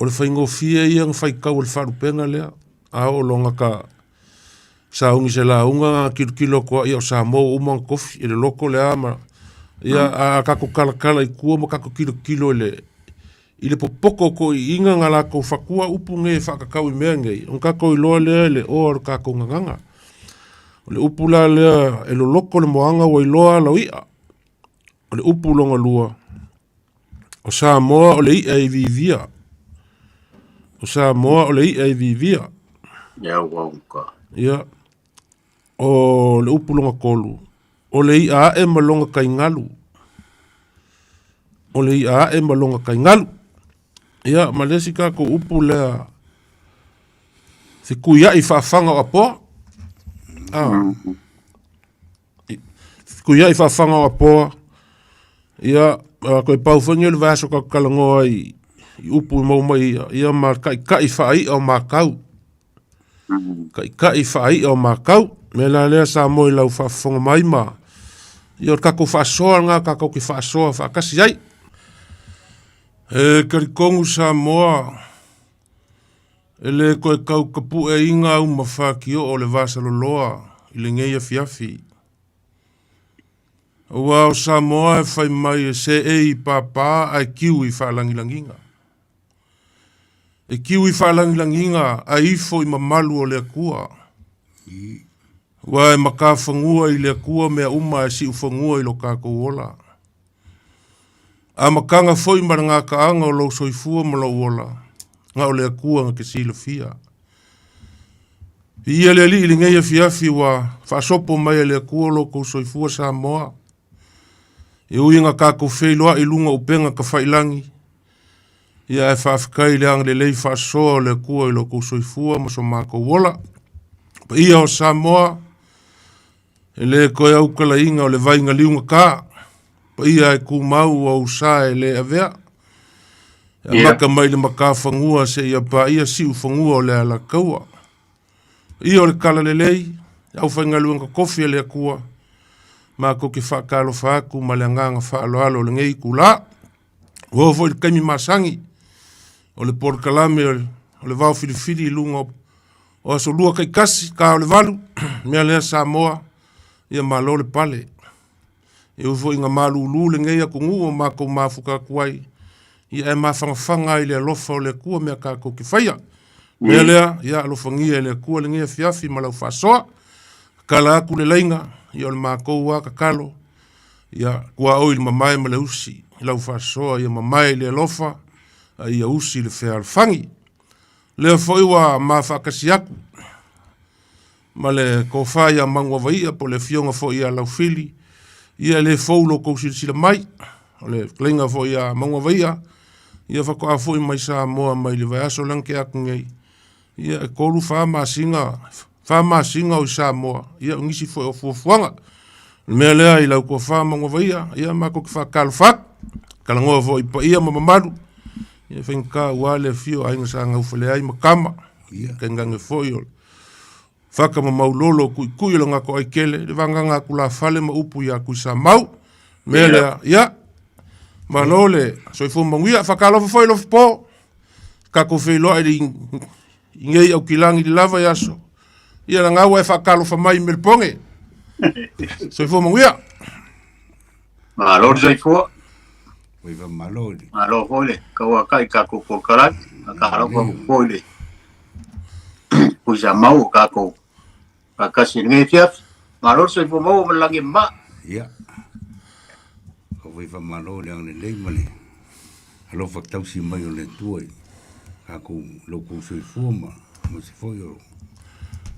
O le faigofie ia ona faitau e le faalupega lea, a oo loa ina ta sauni i se lauga na tilotilo atu lava, ia o Samoa ua uma ona tofi e le loto le a ma… Ia a tatou talatala i tua ma tatou tilotilo i le popoto o toeaiina na latou fatua upu nei e faatatau i mea nei, ona tatou iloa lea i le oa o le tatou gagana. O le upu la lea e loloto le moana ua iloa ala o i'a. O le upu lona lua, o Samoa o le i'a e viivia. O Samoa o le i'a e viivia. Ia ua uka. Ia, o le upu lona tolu, o le i'a ae ma lona taigalu. O le i'a ae ma lona taigalu. Ia, ma le isi tatou upu lea, fetuiai faafaga o Apoa. Ah. Fetuiai faafaga o Apoa. Ia, toe pau foi lenei o le vaiaso tatou talanoa ai i upu e maua mai ia, ia ma taitai faai'a o Makau. Taitai faai'a o Makau. O le mea la lea Samoa i lau faafofoga mai ma ia o le tatou faasoa lena tatou te faasoa faatasi ai. E talitonu Samoa e le toe tau tapueina au ma fatioo o le vasaloloa i lenei afiafi. Aua o Samoa e fai mai e seei i papa ae kiu i faalagilagiga. E kiu i faalagilagiga ae ifo i mamalu o le Atua. Aua e matafanua i le Atua mea uma ae siufanua i lo tatou ola. Amataga foi ma le gataaga o lou soifua ma lou ola, na o le Atua na te silafia. Viia le Alii i lenei afiafi ua faasopo mai e le Atua lo outou soifua Samoa. E ui ina tatou feiloai i luga o upega tafailagi, ia ae faafetai i le agalelei faasoa o le Atua i lo outou soifua ma so matou ola. Paia o Samoa, e le toe autalaina o le vai na liugata, paia e tumau ua ou sa e le avea. E amata mai le matafanua seia paia siufanua o le Alataua. Ia o le talalelei, le aufaigaluega totofi a le Atua, matou te faatalofa atu ma le agaga faaaloalo o lenei itula. Ua oo foi i le taimi masani o le polokalame o le vao filifili i luga o aso lua taitasi, ta o le 8, mea lea Samoa, ia malo le pale. E ui foi ina malulu lenei atunuu o matou mafuta atu ai, ia ae mafanafana ai i le alofa o le Atua mea tatou te faia. Mea lea, ia alofagia e le Atua lenei afiafi ma lau faasoa. Tatala atu le laina, ia o le matou lava tatalo, ia tuaoi le mamae ma le usi i lau faasoa, ia mamae i le alofa, a ia usi i le fealofani. Lea foi ua ma faatasi atu ma le tofa ia Manuavaia po o le afioga foi ia Laufili, ia e le fou lo outou silasila mai, o le fetalaiga foi ia Manuavaia, ia faatoa foi mai Samoa mai le vaiaso lea na tea atu nei, ia e 3 4 masina, 4 masina o i Samoa, ia o nisi foi o fuafuaga. O le mea lea i lau tofa Manuavaia, ia matou te faatalofa atu, talanoa foi i paia ma mamalu, ia faigata aua le afio o Aiga Sa Gaufaleai ma Tama, ia tainane foi o le Faka ma Maulolo o Tuitui o le Gatoaitele, le vagaga a Tulafale ma upu ia Tuisamau. Mea lea, ia, malo le soifua manuia. Faatalofa foi Lofipo, tatou feiloai i nei aukilagi i le lava i aso. Ia lagau ua e faatalofa mai i Melepone. Soifua manuia. Malo le soifua. Oi fa malo le. Malo foi le kauakai tatou polokalame. Faatalofa foi le Tuisamau o tatou faatasi i lenei afiafi. Malo le soifua maua ma le lagi e mama. Ia. Oi fa malo le agalelei ma le alofa tausi mai o le Atua i tatou lo kou soifua ma ma se foi o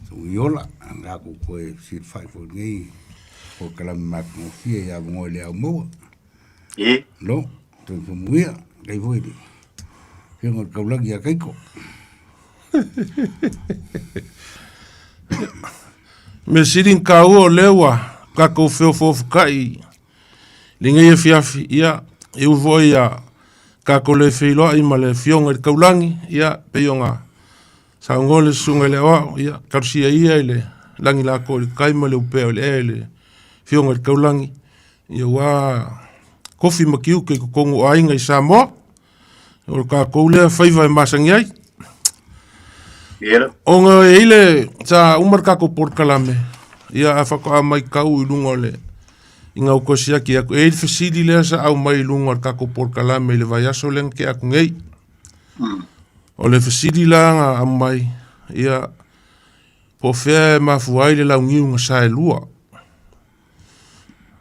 sou iola tatou toe fesilafai foi i lenei polokalame matagofie ia avanoa i le au maua. E. Lo, toe famuia, kai foi le afioga i le taulagi ia Kaiko. Mea sili ona taua o lea ua tatou feofoofotai i lenei afiafi, ia, e ui foi ia tatou le feiloai ma le afioga i le taulagi, ia, pei ona saunoa le susuga i le aoao, ia, talosia ia i le lagi latou i le tai ma le upea o le ea i le afioga i le taulagi, ia ua kofi ma tiute i totonu o aiga i Samoa. O le kākou lea faiva e masani ai. Ia. Ona e i le, sa uma le kākou polokalame, ia a faatoa maitau i luga o le, i ngā uko siaki aku. E i le fesili lea sa au mai i luga o le kākou polokalame i le vaiaso lea na tea atu nei. O le fesili la na aumai, ia, po o fea e mafua ai le launiu na saelua.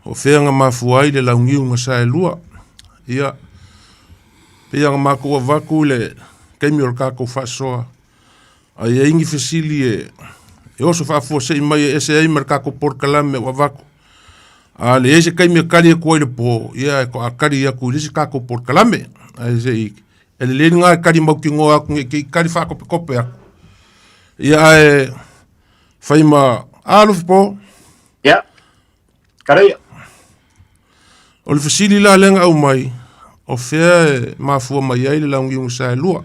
O fea na mafua ai le launiu na saelua. Ia, pei ona matou avatu i le taimi o le tatou faasoa, a i ai ni fesili e oso faafuasei mai e ese ai ma le tatou polokalame ua avatu, a leai se taimi e tali atu ai i le po, ia e toa tali atu i le isi tatou polokalame. Ae se i, e lelei lena e tali mautinoa atu ne i te i tali faatopetope atu. Ia ae fai ma, a Lufipo? Ia. Karaia. O le fesili la lea na aumai, o fea e mafua mai ai le launiu na saelua.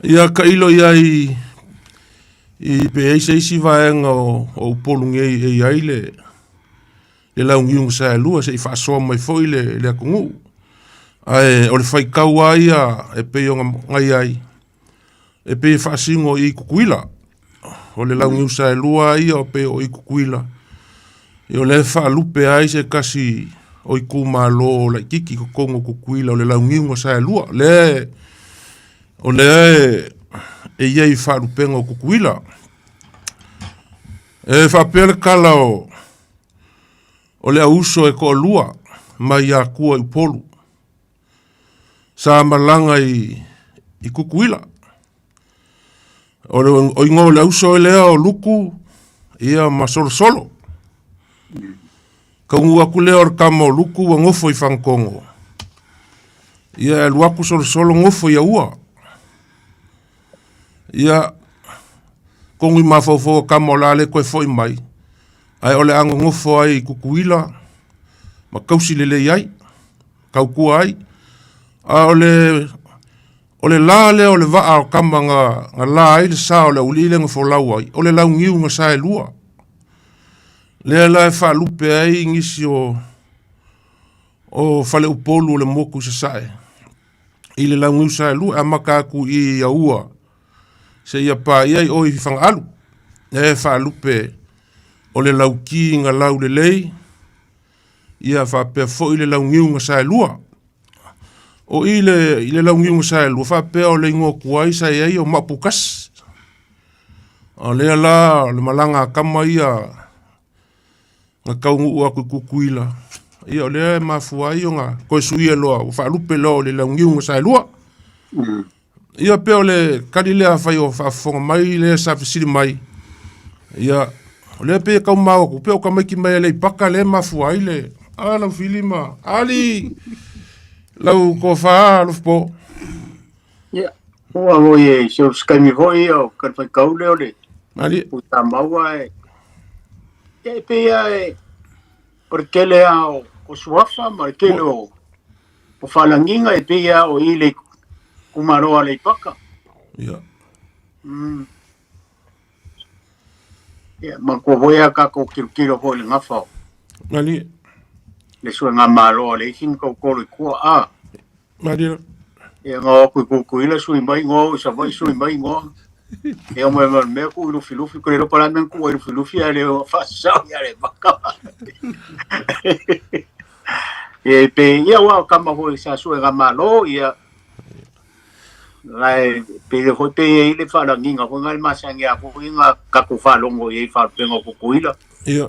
Ia tailo i ai i pe i ai se isi vaega o Upolu nei e i ai le launiu na saelua se i faasoa mai foi le atunuu. Ae o le faitau lava ia e pei ona i ai, e pei e faasino i Tutuila. O le launiu saelua ia o pei o i Tutuila. Ia o lea e faalupe ai se tasi o itumalo laitiiti i totonu o Tutuila o le launiu na saelua. Lea o lea e i ai i faalupega o Tutuila. E faapea le tala o le auuso e toalua mai Atua i Upolu. Sa malaga i Tutuila. O le igoa o le auso lea o Luku ia ma Solosolo. Taunuu atu lea o le tama o Luku ua nofo i Fagatogo. Ia e alu atu Solosolo nofo i Aua. Ia togi mafaufau o tama o le a le toe foi mai, ae o le a nonofo ai i Tutuila ma tausi lelei ai, tautua ai. A o le o le la lea o le vaa o tama na la ai le sa o le aualii lea na folau ai, o le launiu na saelua. Lea la e faalupe ai nisi o faleupolu o le motu i Sasae i le launiu saelua, e amata atu i Aua seia paia i o i Fagaalu. Lea e faalupe o le lauki na laulelei, ia faapea foi le launiu na saelua. O i le launiu na saelua, faapea o le igoa tuai sa i ai o Maoputasi. O lea la o le malaga a tama ia na taunuu atu i Tutuila, ia o lea e mafua ai ona toe suia loa, ua faalupe loa o le launiu na saelua. Ia pei o le tali lea afai o faafofoga mai le sa fesili mai. Ia, o lea pei e tau maua atu, pei o tamaiti mai Aleipata lea e mafua ai le a lau fili ma ali lau tofa Alofipo. Ia, ua foi e se o se taimi foi ia o ka faitau lea o le Ali. puta maua e ia e pei lava e o le tele lava o suafa ma le tele o o faalagiga e pei lava o i le itumalo o Aleipata. Ia. Ia, manatua foi a tatou tilotilo foi i le gafa o Malie. le suega malo a le isi ma tautolo i tua. A. Malie. Ia, na o atu i Tutuila sui mai igoa, o i Savaii sui mai igoa. Ia, o mai ma le mea tuu i Lufilufi, ko le iloa po o le a le mea na tuu ai i Lufilufi ae le faasasao ia Aleipata. Ia, pe, ia, aua o tama foi sa suega malo, ia, ae pei foi pe i ai le faalagiga foi na le masani lava foi na tatou faalogo i ai i faalupega o Tutuila. Ia.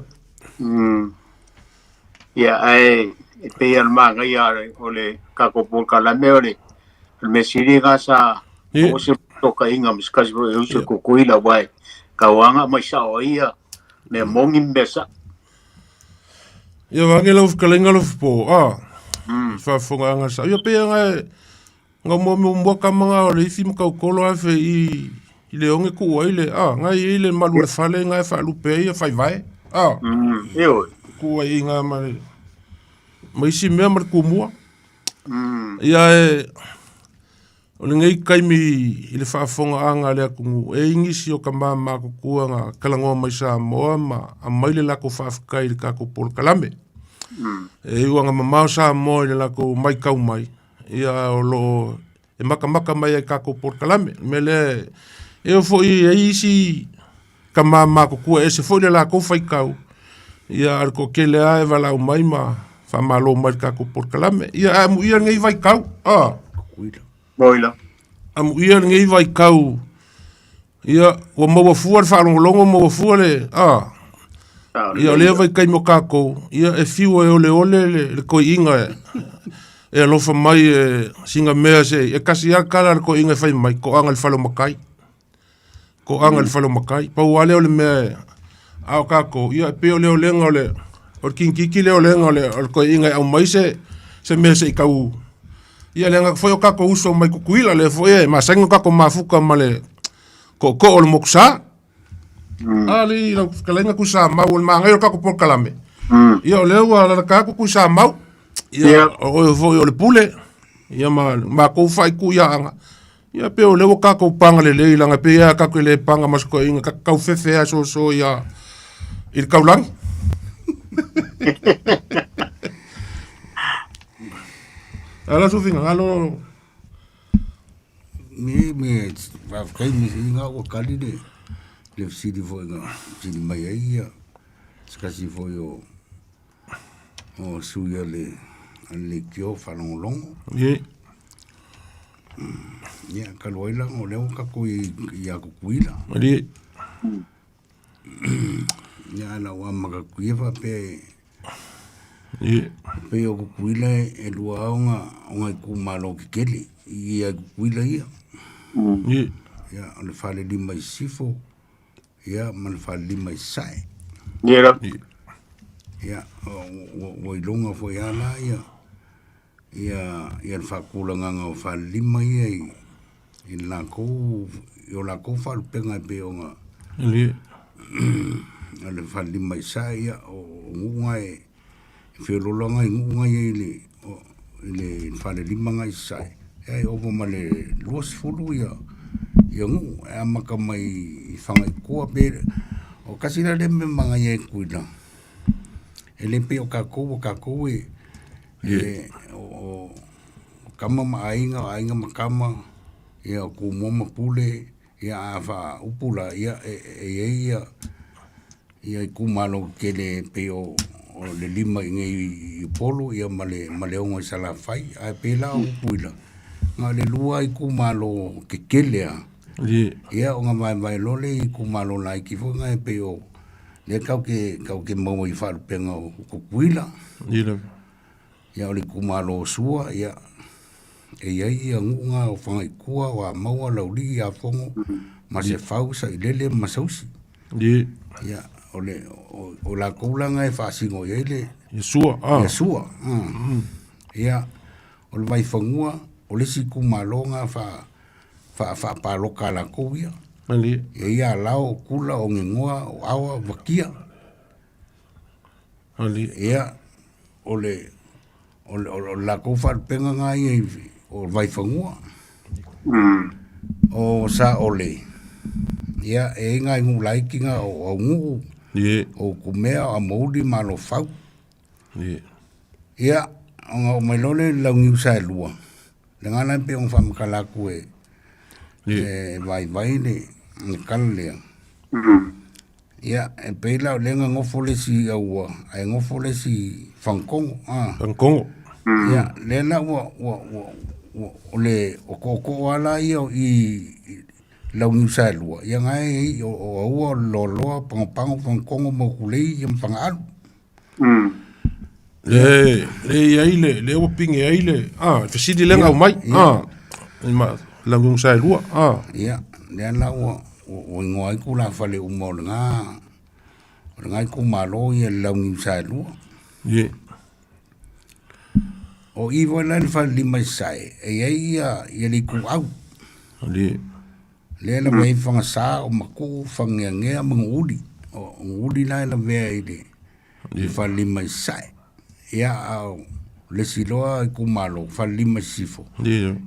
Ia, ae e pei lava o le manaia o le tatou polokalame o le mea sili lena sa maua se fesootaiga ma se tasi foi o uso i Tutuila aua e tau lava na aumai sao ai ia mea moni ma mea sao. Ia vaeane lau fetalaiga Alofipo, a faafofogaaga sa. Ia pei lava na muamua tama na o le ifi ma tautolo ae fai i le oge tuu ai le, a, na i ai le malu o le fale na e faalupe ai ia faivae, a. Ioe. Tuu ai i ina ma le, ma isi mea ma le tumua. Ia e, o lenei taimi i le faafofogaaga a le atunuu, e i ai nisi o tama matutua na talanoa mai Samoa ma aumai le latou faafetai i le tatou polokalame. E iu lava ina mamao Samoa i le latou matau mai, ia o lo o e makamaka mai ai kakou polokalame. O le mea lea e oo foi e i ai isi tama matutua e ese foi le latou faitau, ia a o le toatele lava e valaau mai ma faamalo mai i le tatou polokalame. Ia ae amuia lenei vaitau, amuia lenei vaitau, ia ua maua fua le faalogologo, maua fua le, ia o lea vaitaimi o tatou, ia e fiu e oleole le toeaina e alofa mai e sina mea se i, e tasi lava le tala a le toeaina e fai mai, toaga i le fale o matai. Toaga i le fale o matai. Pau lava lea o le mea, a o tatou, ia e pei o le olega o le, o le kinititi le olega o le toeaina e aumai se mea se i tau, ia leaga foi o tatou uso mai Tutuila, lea foi e masani ona tatou mafuta ma le tootoo o le motusa. Alii, lau fetalaiga Tuisamau, o le manaia o le tatou polokalame, ia o lea ua lalata atu Tuisamau, ia o oe foi o le pule, ia ma matou faaituiaaga, Ia pei o lea ua tatou paga lelei leaga e pei lava tatou te le paga ma se toeaina ta te tau fefe lava soso ia i le taulagi. Ala su finagalo. Me me faafetai me ina ua kali le le fesili foi na fesili mai ai ia se tasi foi o o sui a le leitio faalogologo. Ie. Ia, talu ai la o lea ua tatou ia Tutuila. Malie. Ia, ae na ua amata atu ia faapea e Ie. pei o Tutuila e lua lava ona itumalo tetele i ia Tutuila ia. Ie. Ia, o le Falelima i Sisifo, ia ma le Falelima i Sasae. Ia la. Ia, ua iloga foi lava la ia ia ia le faatulagaga o Falelima ia i i le latou i o latou faalupega e pei ona Malie. o le Falelima i Sasae, ia o nuu na e feoloolo lava nai nuu na ia i le i le Falelima na i Sasae, ia e ova ma le 20 ia ia nuu e amata mai i Fagaitua pe o tasi la lea mea manaia i Tutuila, e le pei o tatou o tatou e o tama ma aiga, o aiga ma tama, ia o Tumua ma Pule, ia a faaupu la, ia e i ai ia ia itumalo tetele e pei o le 5 i inei i Upolu ia ma le 6 i Salafai. Ae pei la o Tutuila, na o le 2 itumalo tetele lava. Ia ona vaevae loa lea i itumalo laiti foi na e pei o lea tatou te maua i faalupega o Tutuila. Ia o le itumalo o Sua, ia e i ai ia nuu na o Fagaitua, o Amaua, Laulii, Afogo, Masefau, Sailele ma Masausi. Ia o le o latou la na e faasino i ai le Ia Sua. Ia Sua. Ia o le Vaifanua, o le isi itumalo na faapaloka a latou ia. E i ai Alao, o Kula, o Gegoa, o Awa, o Vakia. Ia o le latou faalupega na ia o Vaifanua. O Saole, ia e i ai nai nuu laiti na o Aunuu, o Utumea, o Amouli ma Alofau. Ia, ona oo mai loa lea i le Launiu Saelua, lena la e pei ona faamatala atu e vaivai le tala lea. Ia, e pei la o lea na nofo le isi i Aua, ae nofo le isi i Fagotogo. Fagotogo. Ia, lea la ua, o le tootoo lava la ia i Launiu Saelua, ia na e i ai, o Aua, o le Loaloa, Pagopago, Fagotogo, Maokulei, ia ma Fagaalu. Le le i ai le lea ua pine ai le fesili lea na aumai Launiu Saelua. Ia, lea la ua igoa ai tulafale uma o lena o lena itumalo ia le Launiu Saelua. Ie. O i foi la i le Falelima i Sasae, e i ai ia le ituau. Ie. Lea e lavea ai Fagasa, o Matuu, Fageagea ma Nuuuli. O Nuuuli la e lavea i le Falelima i Sasae. Ia, a o le isi loa itumalo, Falelima i Sisifo.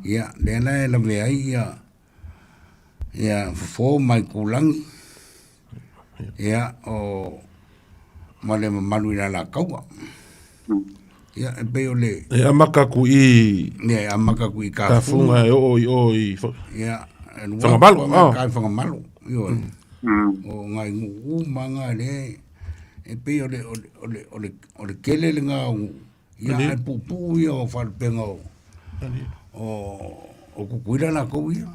Ia, lea la e lavea ai ia ia Fofo ma Aitulagi. Ia, o ma le mamalu i le Alataua. Ia, e pei o le... E amata atu i... Ia, e amata atu i Tafuga. Tafuga e oo i o i... Ia, Fagamalo. Ka i Fagamalo. Ioe. O ngai nuu uma nga le e pei o le o le o le o le o le tele lena o nuu. Ia ae puupuu ia o faalupega o o o Tutuila latou ia.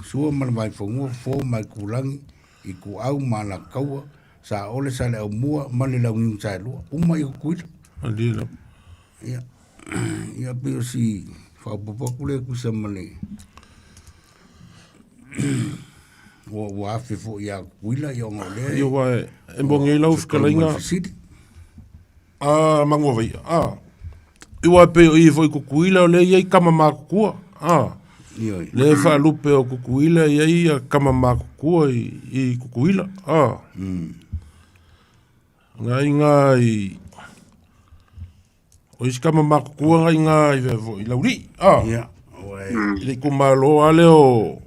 Sua ma le Vaifanua, Fofo ma Aitulagi, Ituau ma Alataua, Saole, Saleaaumua ma le Launiu Saelua. Uma i Tutuila. Ia, ia pei o si faaopoopo atu lea e tusa ma le ua ua afe foi ia Tutuila ia ona o lea Ia aua e moni ai lau fetalaiga fesili. A Manuavaia, a. Aua e pei o i foi i Tutuila o lea e i ai tama matutua, a. Ioe. Lea e faalupe o Tutuila e i ai ia tama matutua i Tutuila, a. Na i ina i o isi tama matutua na i ina i fea foi i Laulii, a. Ia, ua e I le itumalo lava lea o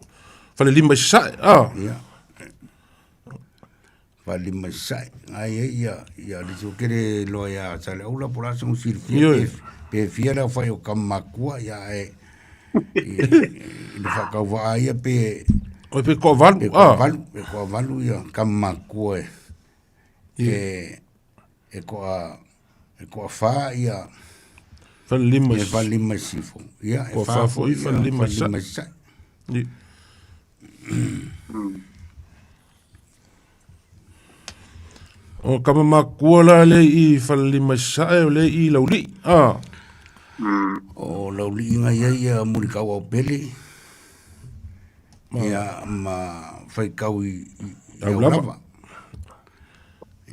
Falelima i Sasae, a. Ia. Falelima i Sasae. Ai ai ia ia le isi kele loa ia Saleaula po o le a sona silafia Ioe. pe pe fia le aofai o tama matutua ia ae i i le faatauvaa ia pe O pe toavalu, pe a. toavalu, pe toavalu ia tama matutua e e e toa e toafa ia Falelima i e Falelima i Sisifo. Ia e Toafa fa foi foi ia Falelima i Sasae. Falelima i Sasae. Ia. O tama matutua la lea i Falelima i Sasae o lea i Laulii, a. O Laulii na i ai ia Mulitau Aupele ia ma Faitau i i Aulava. Aulava.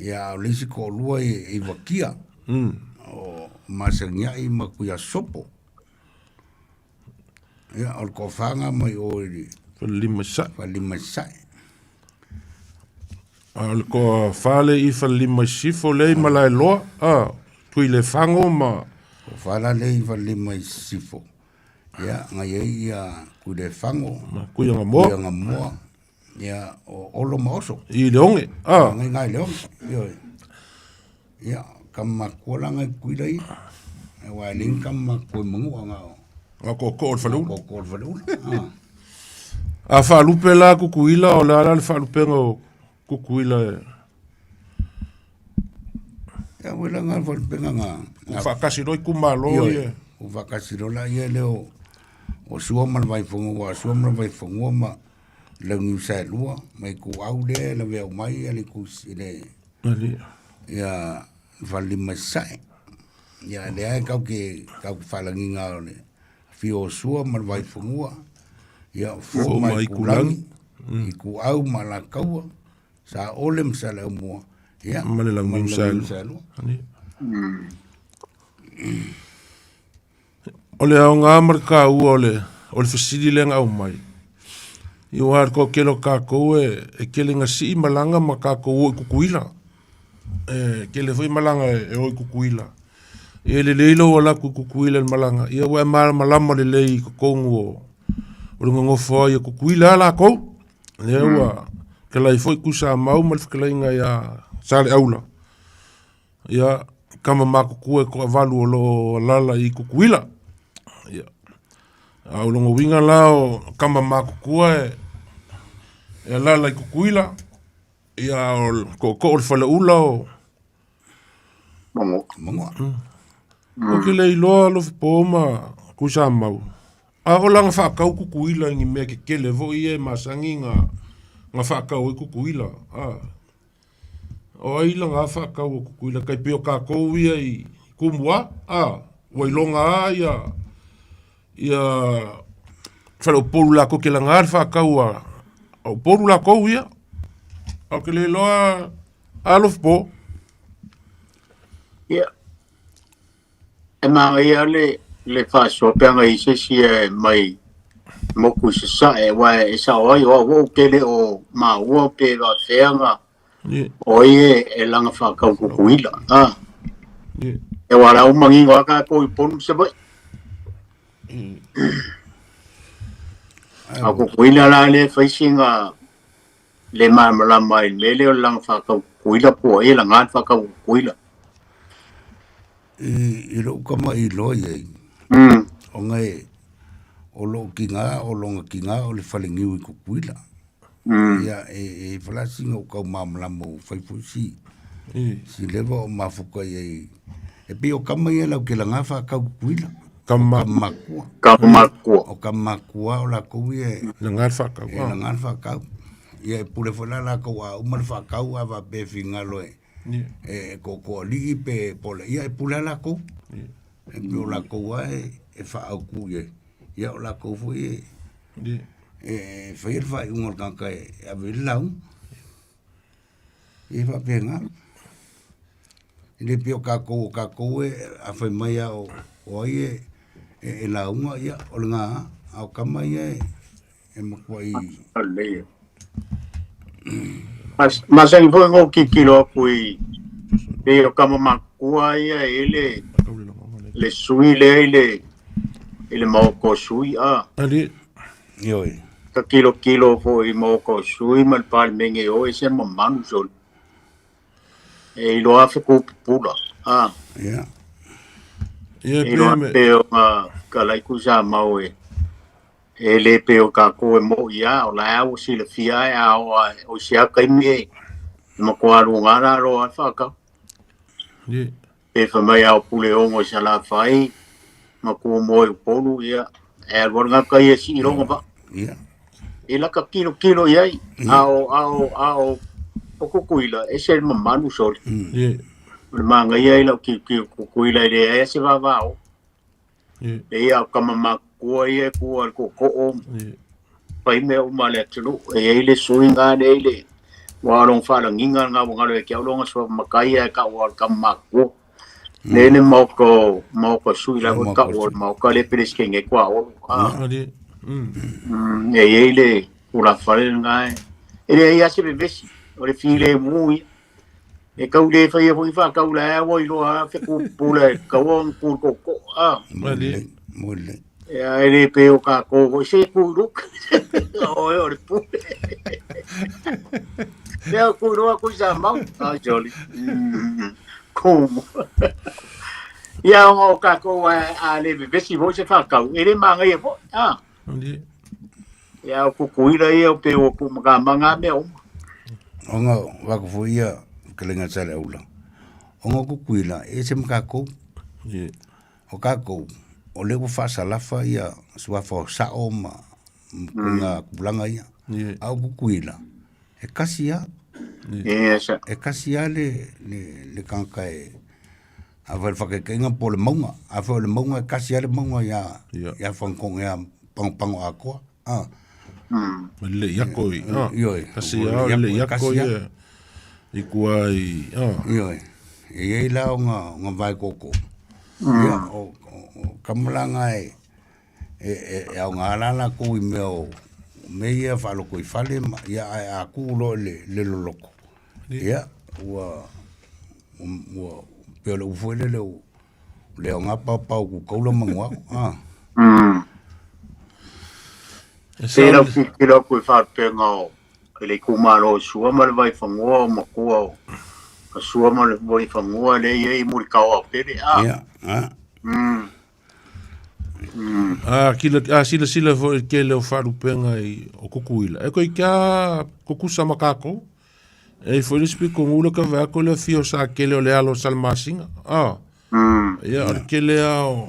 Ia o le isi toalua e i Vakia. O Masaniai ma Tuiasopo. Ia o le toafa na mai o i le Falelima i Sasae. Falelima i Sasae. A o le toafa lea i Falelima i Sisifo lea i Malaeloa, a. Tuilefago ma Toafa la lea i Falelima i Sisifo. Ia na i ai ia Tuilefago, ma Tuiagamoa Tuiagamoa, ia o Olo ma Oso. i Leoge, a. Ngai ngai Leoge. Ioe. Ia tama matutua la ngai Tutuila ia. Aua e leai ni tama matutua i Manua na o Na tootoo o le faleula. tootoo o le faleula. Ah. A faalupe la Tutuila o le a la le faalupega o Tutuila e Ia ua la nga faalupega na ua faatasi loa itumalo Ioe, ia. ua faatasi loa la ia lea o o Sua ma le Vaifanua, aua o Sua ma le Vaifanua ma Launiu Saelua ma Ituau lea e lavea uma ai ia le itu le Alii. ia le Falelima i Sasae. Ia lea e tatou te tatou te faalagiga o le afio o Sua ma le Vaifanua, ia o Fo Fo ma ma Itulagi, Itulagi. Ituau ma Alataua, Saole ma Saleaaumua, ia Ma le ma Launiu le Launiu Saelua. Saelua. Alii. O le aoga ma le taua o le o le fesili lea na aumai. Ia aua le toatele o tatou e e tele ina sii malaga ma tatou o i Tutuila. E tele foi malaga e o i Tutuila. Ia e lelei lou alu atu i Tutuila i le malaga, ia ua e malamalama lelei i totonu o o le nonofo ai o Tutuila a latou. Lea ua fetalai foi Tuisamau ma le fetalaiga ia Saleaula. Ia, tama matutua e toavalu o lo o alaala i Tutuila. Ia, a o lona uiga la o tama matutua e e alaala i Tutuila, ia o le tootoo o le faleula o Manua. Manua. Ou te le iloa Alofipo ma Tuisamau, a o laga faatau Tutuila i ni mea tetele foi ia e masani na na faatau ai Tutuila. A o ai laga faatau o Tutuila tai pei o tatou ia i Tumua, a ua iloga lava ia ia faleupolu latou te laga le faatau a Upolu latou ia. Ae ou te le iloa Alofipo. Ia, e manaia le le faasoa pe ana i se isi e mai moku i Sasae aua e sao ai o au ou te le o maua pe faafefea na Ia, o ai e, e laga faatau Tutuila. Ah, ia. e aua o la ua manino lava tatou i Upolu ma Savaii. A o Tutuila la lea e fai sina le malamalama i le mea lea o le laga faatau Tutuila po o ai e laga le faatau Tutuila. I lou kamaʻiloa i ai, ona e, o lou tiga, o lona tiga o le faleniu i Tutuila. Ia, e i ai sina ou tau malamalama ua fai foi si, si leva o mafuta i ai. E pei o tama ia latou te laga faatau Tutuila. Tama. O tama matua. Tama matua. O tama matua o latou ia e laga le faatau. E laga le faatau. Ia e pule foi la latou a uma le faatau a faapea e finagalo e e toatoalii pe po o le ia e pule lava latou. E pei o latou lava e faaautu i ai. Ia o latou foi e e faia le faaiuga o le tagata e ave i ai le lauga. Ia e faapena. E le pei o tatou, o tatou e a fai mai lava o ai e lauga, ia o lena lava. A o tama ia e matuai. Lelei. Masani foi ona ou tilotilo atu i pei o tama matutua ia e i ai le le sui lea i le i le maota o sui a. Ali. Ioe. Ta tilotilo foi i maota o sui ma le Palemene o e se mamalu soli. E iloa feku pupula. A. Ia. Ia E iloa pe pe o nga kalai ku sa mau e e le pe o kākou e mo'i a o la ua silafia e a o a o isi a taimi e matua luga la loa le faatau. Ia. Pe fai mai a o Puleogo i Salafai ma Kuamoa i Upolu, ia, e alu alu ngā kai e sii loga vaa. Ia. E laka kilokilo i ai, a o, a o, a o, o Kukuila, e se le mamalu soli. Ia. O le magaia i lau kilokilo Kukuila e leai se vavao. Ia. E ia o tama matutua ia e tua i le tootoo, Ia. fai mea uma a le atunuu. E i ai le suiga lea i le ua lona faalagiga lena ua galo ia te au lona suafa matai ae taua o le tama matutua. Lea le maota o maota sui la foi taua o le maota lea Peresetene e tuaolo. Ah. Ali. E i ai le tulafale lena e e leai lava se vevesi, o le filemu ia. E tau le faia foi faatau la ua iloa lava fekupula e tatau ona tu i le tootoo. Ah. Mo lelei, mo lelei. Ia e le pei o kākou foi se tu i luga. Oe o le pule. Lea tu iloa ku i sa mau. Ai jolly. Kumu. Ia ona o kākou a le vevesi foi se faatau, e le magaia foi. Ah. Ali. Ia o Kukuila ia o pe o ku makamanga mea uma. Ona wako foi ia kelenga sale aula. Ona Kukuila e se makakou. Ia. O kākou, o lea ua faasalafa ia suafa o sao ma kuiga tulaga ia. Ia. A o Kukuila, e kasi lava. Yes. E kasi lava le, le, le tagata e afai o le faataitaiga po o le mauga. Afai o le mauga e kasi lava le mauga ia, Ia. ia Fagakogo ia Pagopago atoa. Ah, Ma le iako i. Ah. Ioe. Kasi O le a o le iako e iako kasi ia. I kua i. Ah. Ioe. E i ai la ona, ona vae koko. Ia, o, o, o kamalaga e, e, e, e aoga la latou i mea o mea ia faalotoifale ma, ia ae a tuu loa i le, le loloto. Ia, ua, ua, pei o le upu foi lele o le aoga paopao kukaula manuao. Ah. E Pe sao lau le. tilotilo atu i faalupega o i le itumalo o Sua ma le Vaifanua o matua o Sua ma le Vaifanua lea e i ai i Mulitao o Pele. Ah. Ia, ah. A kila a silasila foi i le tele o faalupega i o Kukuila. E koe kia kukusa ma kākou. E i foi le isi pitogu le ka vae atu le afio o Sakele o le alo o Salamasina. Ah. Ia o le tele lava o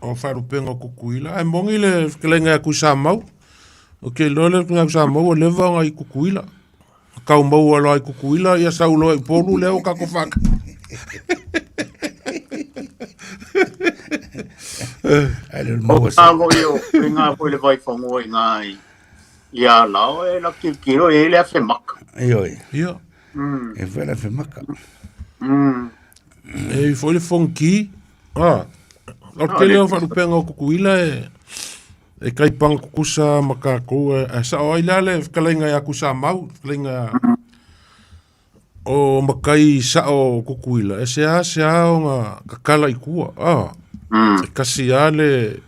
o faalupega o Kukuila. Ae moni le fetalaiga ia Tuisamau. Ou te iloa le fetalaiga ia Tuisamau ua leva ona i Kukuila. Tau maua loa i Kukuila, ia sau loa i Upolu lea ua tatou faatau. Ai le O maua ngā sa. foi o i ngā foi le Vaifanua i ngā i i Alao e la tilotilo e i ai le afe maka. Ioe. Ia. E fai le afe maka. E i foi le fonki. Ah. O le tele o faalupega o Kukuila e e kaipanga kukusa ma kākou e, e sao ai la le fetalaiga ia Tuisamau, fetalaiga o matai sao o Kukuila, e seā seā ona tatala i tua. Ah. E kasi lava le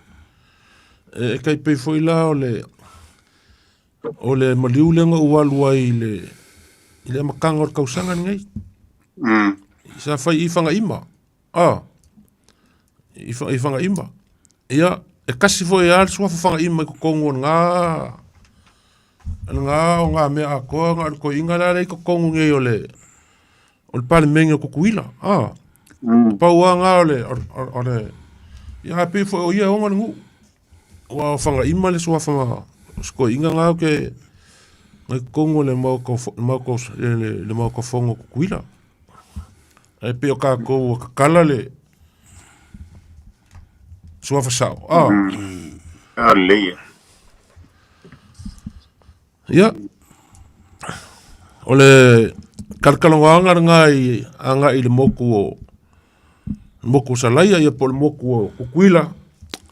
e tai pei foi la o le o le maliu lea na ou alu ai i le i le amataga o le tausaga lenei. Sa fai i Fagaima. Ah. i, i Fagaima. Ia, e kasi foi lava le suafa Fagaima i totonu o lena lena o ngā mea atoa na o le toeaina la lea i totonu nei o le o le Palemene o Tutuila. Ah, pau lava na o le o le ia ae pei foi o ia e ona le nuu. Aua o Fagaima le suafa o si toeaina na ou te na i totonu o le Maota Maota le Maota Fono o Tutuila. Ae pei o tatou ua tatala le suafa sao. Ah. Lelei. Ia, o le kalakalanoaga lena i agai i le motu o le motu o Salaia ia po o le motu o Tutuila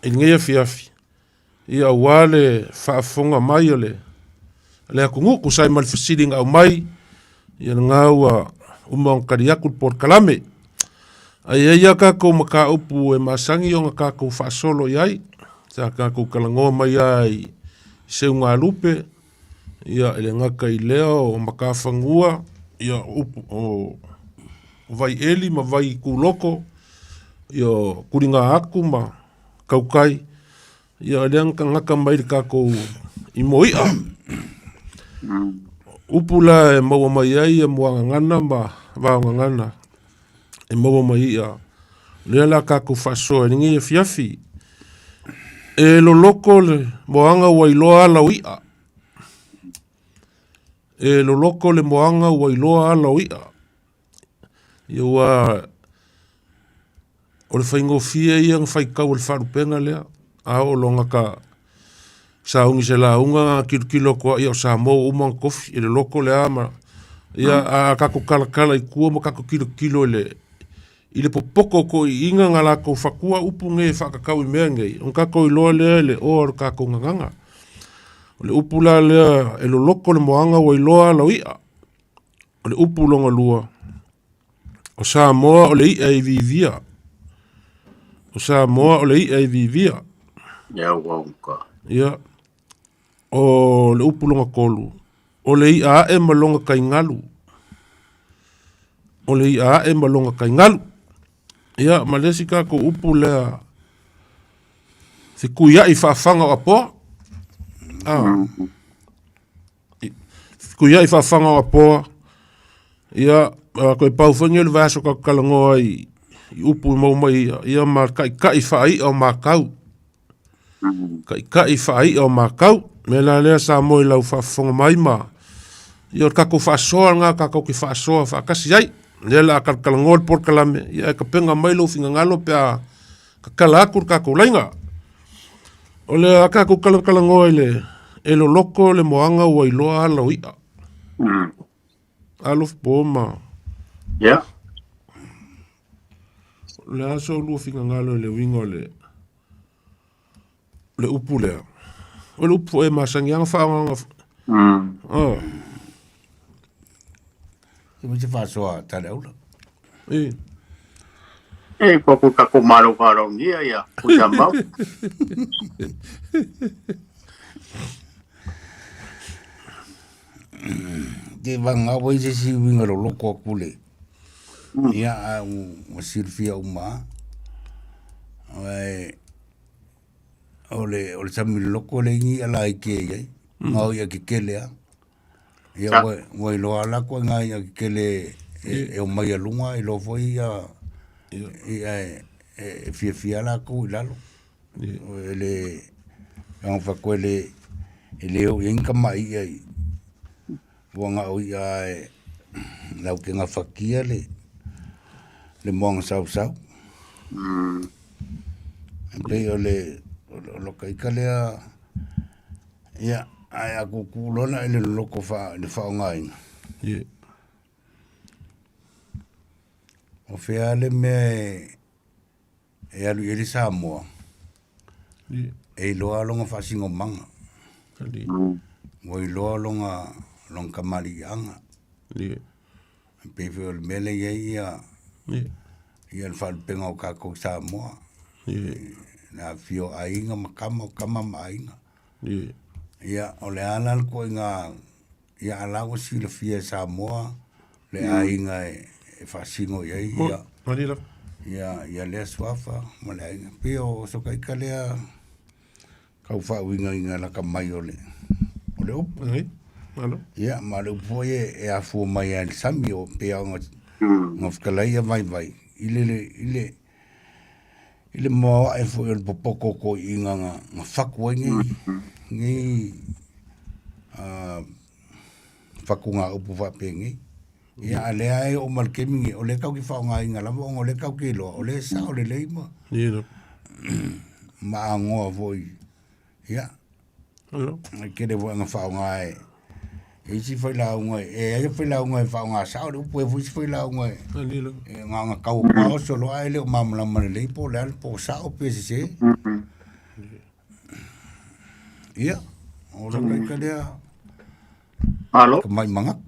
i lenei afiafi, ia aua le faafofoga mai o le le atunuu tusa ai ma le fesili na aumai, ia lena ua uma ona tali atu le polokalame. Ae i ai lava tatou mataupu e masani ona tatou faasolo i ai, sa tatou talanoa mai lava i seugalupe, ia e le gata i lea o matafanua, ia o upu o vaieli ma vaituloto, ia o tuliga atu ma tautai, ia o lea na tagata mai le tatou i moi'a. Upu la e maua mai ai ia muagagana ma vaogagana e maua mai i'a. O lea la tatou faasoa i lenei afiafi. E loloto le moaga ua iloa ala o i'a. E loloto le moaga ua iloa ala o i'a. Ia ua o le faigofie ia ona faitau o le faalupega lea, a oo loa ina ta sauni i se lauga tilotilo atu lava, ia o Samoa ua uma ona tofi, e loloto le a ma… Ia a tatou talatala i tua ma tatou tilotilo i le i le popoto o toeaiina na latou fatua upu nei e faatatau i mea nei, ona tatou iloa lea i le oa o le tatou gagana. O le upu la lea e loloto le moaga ua iloa ala o i'a. O le upu lona lua, o Samoa o le i'a e viivia. O Samoa o le i'a e viivia. Ia ua uka. Ia, o le upu lona tolu, o le i'a ae ma lona taigalu. O le i'a ae ma lona taigalu. Ia, ma le isi tatou upu lea, fetuiai faafaga o Apoa. Ah. Fetuiai faafaga o Apoa, ia, toe pau foi lenei o le vaiaso tatou te talanoa ai i upu e maua mai ia, ia ma taitai faai'a o matau. Taitai faai'a o matau. O le mea la lea Samoa i lau faafofoga mai ma ia o le tatou faasoa lena tatou te faasoa faatasi ai. O lea o le a talatalanoa le polokalame, ia ae tapena mai lou finagalo pe a tatala atu le tatou laina. O le a tatou talatalanoa i le e loloto le moaga ua iloa ala o i'a. Alofa po ma Ia. O le a so lua finagalo i le uiga o le le upu lea. O le upu foi e masani lava ona faaaogaina. Oh. E mo se faasoa tale aula. E. E ko ko ka ko malo faalogia ia o sa mau. Te vanga wai se si uiga loloko aku le. Ia a ua silafia uma lava. O le o le sami loloko le igi i'a laiti e i ai, ma o i'a tetele lava. Ia ua ua iloa lava la ituaiga i'a tetele e omai a luga iloa foi ia i'a e fiafia lava latou i lalo. E le leaga fai atu e le e le oo i ai ni tamai i'a i ua na o i'a lava e latou te gafatia le le moana sausau. E pei o le o lota ita lea, ia, ae a tuutuu loa la i le loloto i le faaaogaina, o fea le mea e alu i ai le Samoa e iloa lona faasinomaga, ua iloa lona lona tamaliiaga. E pei foi o le mea lea e i ai ia le faalupega o tatou i Samoa, le afifio o aiga ma tama, o tama ma aiga. Ia, o le a la le ituaiga, ia a o la ua silafia e Samoa le aiga e faasino i ai Ia ia lea suafa ma le aiga. Pei o sokaika lea kau faauigaina laka mai o le o le upu. Ai, malo. Ia, ma le upu foi e afua mai lava i le sami o pei ona ona fetalai ia vaivai i le i le i le maoae foi o le popoto o toeaiina na na fatu ai nei nei fatugaupu faapenei. Ia a o lea e oo mai i le taimi lenei, o lea tatou te faaaogaina lava ona o lea tatou te iloa o lea e sao lelei ma ma agoa foi. Ia, e tele foi ina faaaoga e e isi failauga, e i ai failauga e faaaoga sao le upu, e i ai foi isi failauga e na ona tau atu lava oso loa ae le o malamalama lelei po o le a po o sao pe sese. Ia, o le ita lea. Malo. Tamai manatu.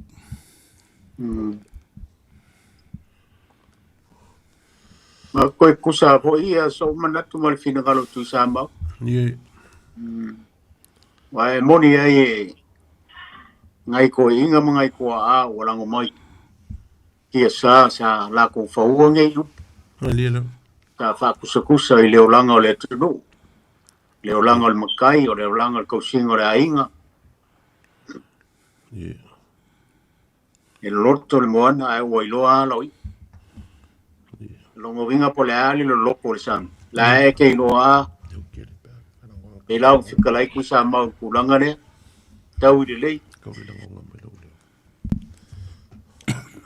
Ma koe kusa foi ia so'u manatu ma le finagalo o Tuisamau. Aua e moni ai e nai toeaiina ma nai tuaa ua lago mai tiasa sa latou faua nei upu. Sa faakusakusa i le olaga o le atunuu, le olaga o le matai, o le olaga o le tausiga o le aiga. E loloto le moana ae ua iloa ala o i'a. Lona uiga po o le a le loloto o le sami, la e te iloa lava pe la ua fetalai Tuisamau i le tulaga lea, tau i lelei.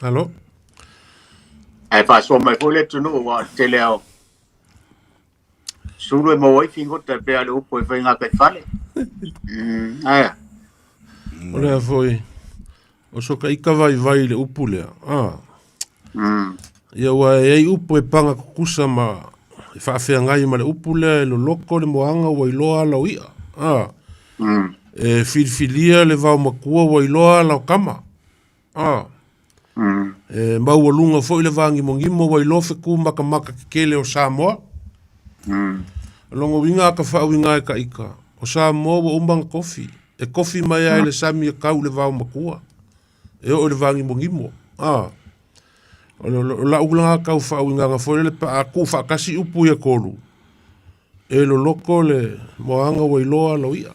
Alo. Ae faasoa mai foi le atunuu aua o le tele lava o sulu e maua ai figota e pei lava o le upu e fai gataifale. Ae a? O lea foi, o sokaika vaivai i le upu lea. Ah. Ia ua e ai upu e paga tutusa ma e faafeagai ma le upu lea e loloto le moaga ua iloa ala o i'a. Ah. E filifilia le vaomatua ua iloa ala o tama. Ah. E maualuga foi le vāgimogimo ua iloa fetu matamata tetele o Samoa. O lona uiga a ka faauiga e ka ika, o Samoa ua uma ona tofi, e tofi mai lava i le sami e tau i le vaomatua, e oo i le vāgimogimo. A, o lau lena tau faauigaga foi lele pe a tuufaatasi upu ia e tolu, e loloto le moaga ua iloa ala o i'a.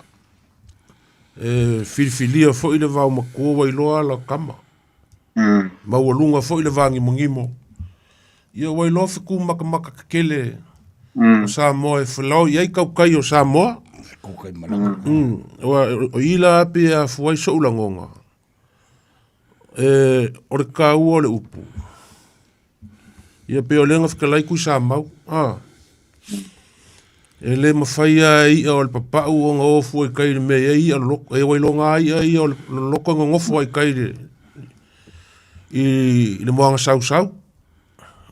E filifilia foi le vaomatua ua iloa ala o tama. Maualuga foi le vāgimogimo. Ia ua iloa fetu matamata tetele o Samoa e felao i ai tautai o Samoa. O i la pei e afua ai so'u lagona, e, o le taua o le upu. Ia pei o lea na fetalai Tuisamau, a, e le mafai lava e i'a o le papa'u ona o fua i tai i le mea e i ai i'a loloto. E iloga lava i'a ia o le loloto e nonofo lava i tai i le moana sausau.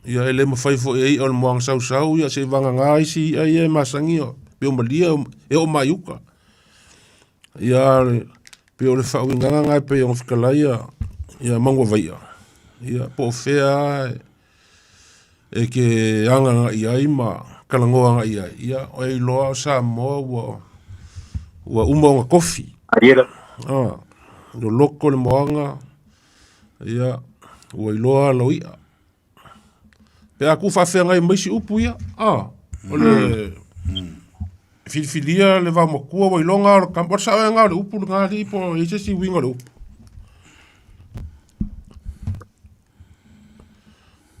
Ia e le mafai foi e i'a o le moana sausau ia seivagana isi i'a ia e masani pei o malia e oo mai i uta. Ia pei o le faauigaga lena e pei ona fetalai ia Manuavai'a, ia po o fea lava e te aga agai ai ma talanoa agai ai, ia e iloa o Samoa ua ua uma ona tofi. Loloto le moaga, ia ua iloa ala o i'a. Pe a tuufaafeagai ma isi upu ia, a, o le filifilia le vaomatua ua iloga o le o le saoega o le upu lena alii po o i ai se isi uiga o le upu.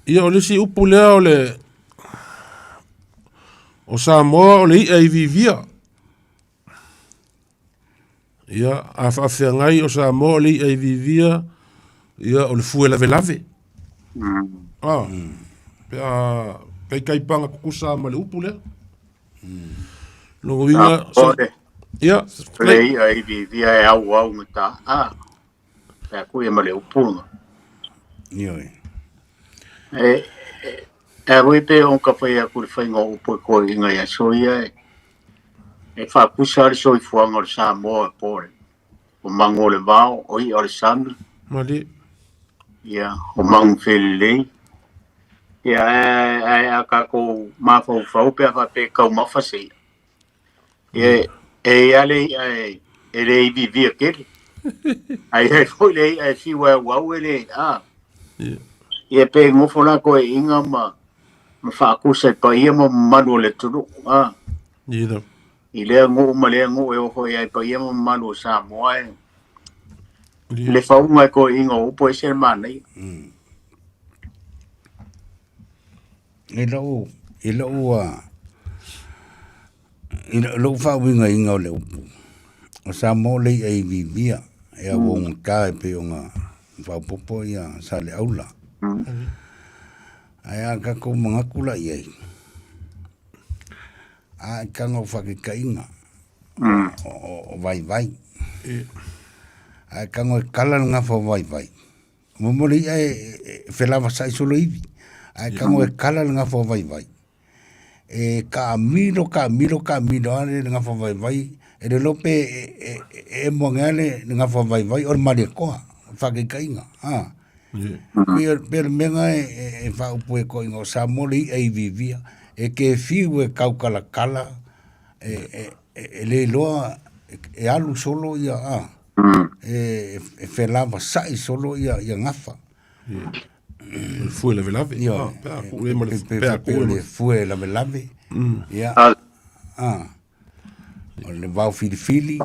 Ia o le isi upu lea o le o Samoa o le i'a e iviivia. Ia, a faafeagai o Samoa o le i'a i vivia, ia o le fue lavelave. Ah, pe a kaikaipaga tutusa ma le upu lea. Lona uiga, ia, O le i'a i vivia e auau ma ta a. Pe a kui e ma le upu lena. Ioe. E, e, e hui pe o ka whai aku le whainga o upu e koe inga ia so ia e, e whaakusa le soifuaga o le Samoa e po le o mago o le vao, o i'a o le sami, Mali. ia, o magu felelei. Ia, ae, ae a tatou mafaufau pe a faapea e taumafa se i'a. Ia, e i ai le i'a e, e le ivivia tele. Ae i ai foi le i'a e fiu e auau e le, a. Ia, pe nofo la toeaiina ma Ma faakusa i paia ma mamalu o le atunuu, a. I lea nuu ma lea nuu e oo foi ai paia ma mamalu o Samoa e le fauga e toeaiina o upu e ese le manaia. I lou, i lou, i lou faauigaina o le upu, o Samoa o le i'a iviivia e auaugata e pei ona faaopoopo ia Saleaula. Ae a tatou manatu la i ai, a e taga o faataitaiga o vaivai, ae tago e kala le gafa o vaivai, mo le i'a e felavasa'i solo ivi, ae tago e kala le gafa o vaivai, e taamilo taamilo taamilo lava le gafa vaivai, e le iloa pe e emo ane lava le gafa vaivai o le Malietoa, faataitaiga. Pei o le mea lena e faaupu ai atoa o Samoa le i'a iviivia, e te fiu e tautalatala, e le iloa e alu solo ia, e felavasai solo ia gafa. Le fue lavelave. Ioe. Pe a ku e ma le Pe pe a ku o e ma le fue lavelave. Ia. O le vao filifili.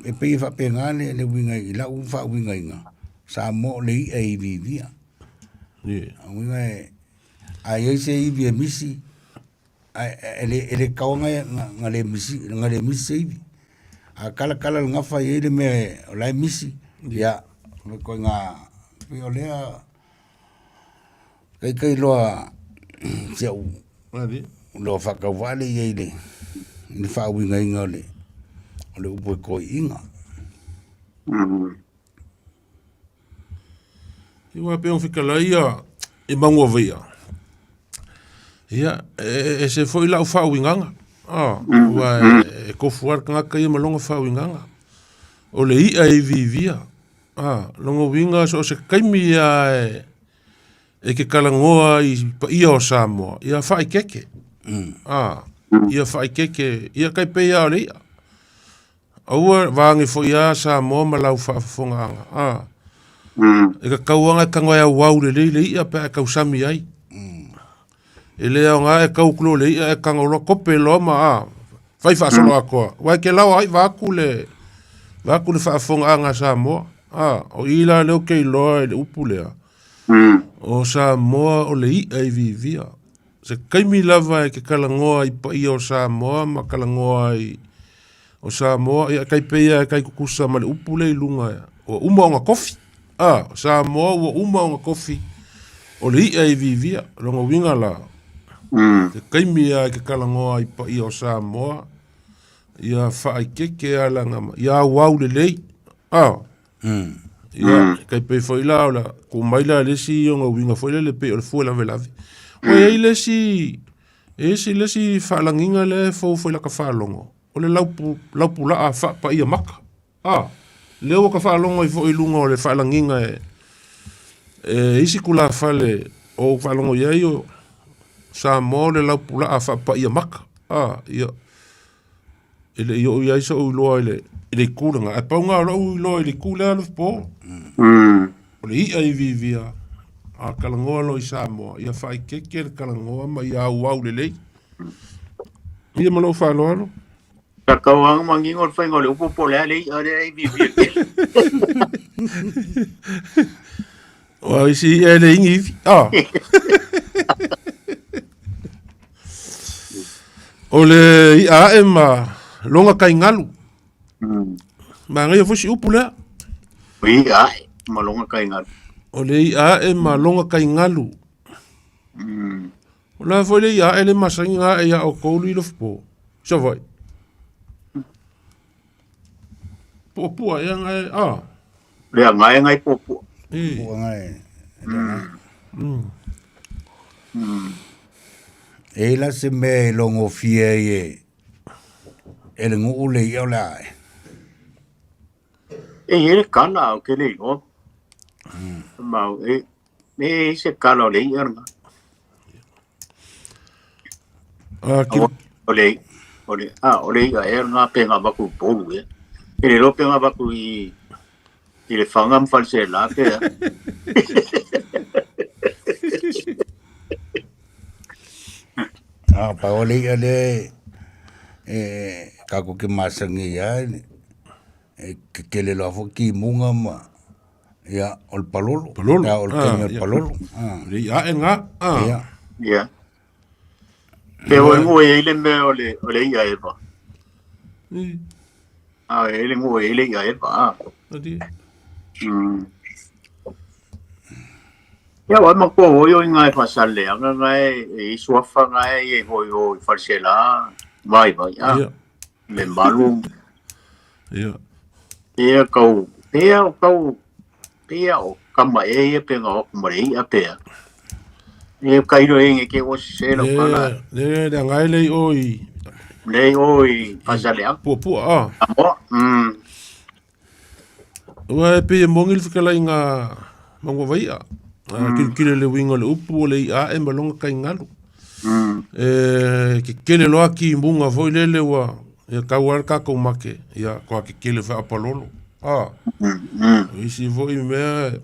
E pei e faapena le uiga i lau faauigaina, Samoa o le i'a e iviivia. O uiga e, a i ai se ivi e misi, ae e le tatau ona le misi, ona le misi se ivi. A kala kala le gafa e i ai le mea o la e misi, ia, o ituaiga, pei o lea taitai loa si au loa faatauvaa lea i ai i le faauigaina o le upu e toeaiina. Ia pei ona fetalai ia i Manuavaia, ia e ese foi lau faauigaga, aua e tofu lava le tagata ia ma lona faauigaga. O le i'a e iviivia, lona uiga so o se taimi lava e te talanoa ai i paia o Samoa, ia faaeteete, ia faaeteete, ia tai pei lava o le i'a. Aua vaage foi a Samoa ma lau faafofogaaga. E tatau lava ona e tago e auau lelei le i'a pe a e tausami ai. E le aoga e tau atu loa i le i'a e tago loa tope loa ma fai faasoloatoa. Aua e te laoa ai vaeatu le vaeatu le faafofogaaga a Samoa. O i la lea ou te iloa i le upu lea, o Samoa o le i'a e iviivia. Se taimi lava e te talanoa i paia o Samoa ma talanoa ai o Samoa, ia tai pei lava e tai tutusa ma le upu lea i luga, ua uma ona tofi. O Samoa ua uma ona tofi, o le i'a e iviivia. O lona uiga la, se taimi lava e te talanoa ai i paia o Samoa, ia faaeteete lava laga ma ia auau lelei. Ia, tai pei foi la o le tuu mai la le isi ona uiga foi lele pei o le fue lavelave. Ua i ai le isi, e isi le isi faalagiga lea e fou foi i lata faalogo, o le laupu, laupulaa faapaia maka. Lea ua ta faalogo ai foi i luga o le faalagiga e, e isi tulafale o ou faalogo i ai o Samoa o le laupulaa faapaia maka. Ia, e le i oo i ai so'u iloa i le i le itu lena, ae pau lena o lo'u iloa i le itu lea Alofipo. O le i'a i viivia, a talanoa loa i Samoa, ia faaeteete le talanoa ma ia auau lelei. Ia ma lou faaaloalo. Sa tau lava manino le faiga o le upu po o le a le i'a lea e viivia tele. Ua isi i'a e le igi ivi. O le i'a ae ma loga kai galu. Manaia foi si upu lea. O i'a ae ma loga kai galu. O le i'a ae ma loga kai galu. O le a foi le i'a ae le masani ona ae ia outou Lilofipo i Savaii? Puapua ea na e, a? Le agae ngai puapua. E. Pua ngai. E i la se mea e logofie ai e e le nuu le i'a o le a ae. E i ai le kala o ke le iloa. Mau e e i se kala o le i'a lena. O le o le a o le i'a ea lena pe na avatu i Upolu ea. E le iloa pe na avatu i i Lefaga ma Faleaseela pe a. A pa o le i'a lea e tatou te masani ai lava, e tetele loa foi timuga ma ia o le palolo. Palolo. Pe a oo i le taimi o le palolo. O le i'a ae lena. Ia. Ia. Pe ua nuu e i ai le mea o le o le i'a eva. A e le nuu e i ai le i'a eva. Ia ua matua foi o i nga e faasalelega nga e i suafa nga e i ai foi o i Faleaseela vaivai a. Le malu. Ia. Ia kau pea o kau pea o kama e ia pe nga o ma le i'a pea. E ka iro e nge ke o se la pala. Le le ngai le o i le o i Faleaselega. Puapua a. Mo. Ua e pei e moni le fetalaiga Manuavai'a, a kilokilo i le uiga o le upu o le i'a ae ma lona tai galu. E kekele loa timuga foi lele ua ia tau lava le tatou make, ia toa kekele faapalolo. A, o isi foi mea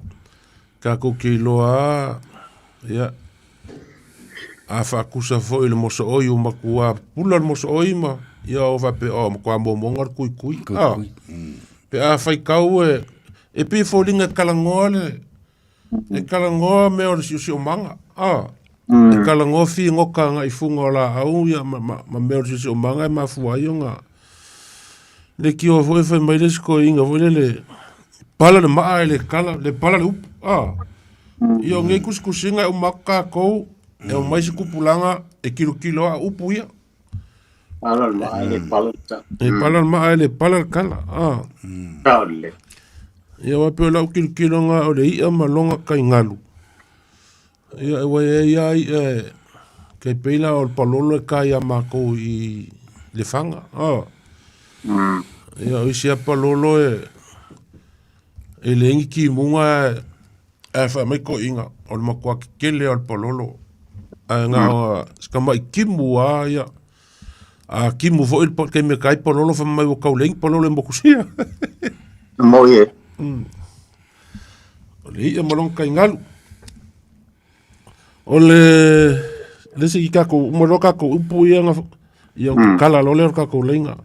tatou te iloa lava, ia, a faatusa foi i le mosooi ua matua pula le mosooi ma ia o faapea o matua momona le tuitui. A, pe a faitau e, e pei e foliga e talanoa le, e talanoa mea o le siosiomaga. A, e talanoa figota agai i fuga o laau ia ma, ma, ma mea o le siosiomaga e mafua ai ona leitioa foi fai mai le isi toeaina foi lele, pala le maa e le kala, le pala le upu. A, ia o nei tusitusiga e uma atu tatou, e omai se tupulaga e tilotilo a upu ia. Pala le maa e le pala le tala. E pala le maa e le pala le kala. A. Tale. Ia aua pei o lau tilotiloga o le i'a ma lona tai galu. Ia ua i ai lava i'a e tai pei la o le palolo e ta ia matou i Lefaga. A. Ia o isi lava palolo e e leai ni timuga ae fai mai toeaiina o le matua tetele lava o le palolo ae na o si tamai timu lava ia. A timu foi le taimi e ta ai palolo fai mai ua tau leai ni palolo e motusia. Moi e. O le i'a ma lona tai galu. O le le isi tatou uma loa tatou upu ia na ia ona tatala loa lea o le tatou laina.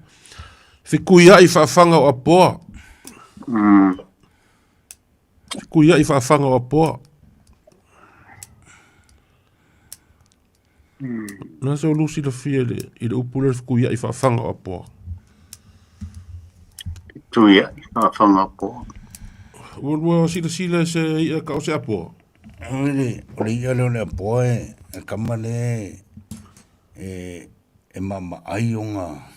Fetuiai faafaga o Apoa. Fetuiai faafaga o Apoa. Na se ulu silafia i le, i le upu lea le fetuiai faafaga o Apoa. Fetuiai faafaga o Apoa. Ua lua silasila i se i'a tau o se apoa? O le i'a lea o le apoa e kama lea e e maamaai ona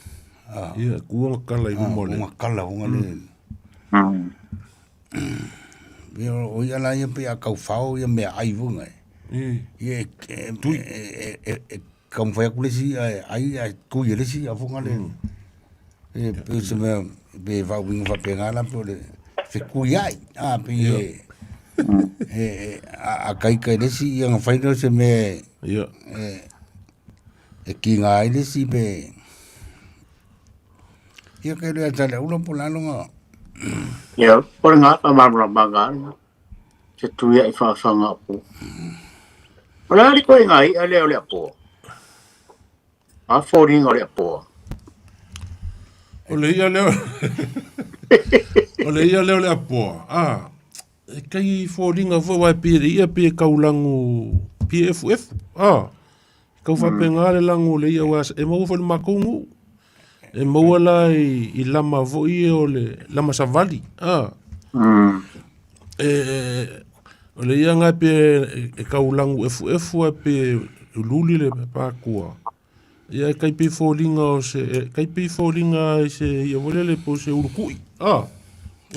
Ia, tu ona kala i luma o le. Ona kala ona le. Ia o i'a la ia pei a taufao ia meaai foi na. Ia e taumafai atu le isi i'a e ai ae tui e le isi i'a foi na le. E pei o se mea pe faauiga faapena la pei o le fetuiai a pei e e a taita i le isi ia ona fai lea o se mea e e kiga ai le isi pe ia ke lea tale ula po lalo nga. Ia, o le ngā whakamāramāramanga ana, te tuia i whawhanga apo. O le ali koe ngā i'a lea o le apoa. A fōringa o le apoa. O le i'a lea o le i'a lea o le apoa. A, e kai foliga foi aua e pei e le i'a pei e tau lagu pei e efuefu. A, e tau faapena le lagu o le i'a aua e maua foi i le matou nuu. E maua la i lama foi ia o le lama savali. A, e o le i'a lena pei e tau lagu efuefu ae pei e luli le patua. Ia e tai pei foliga o se e tai pei foliga i se ia foi lele po o se ulukui. A.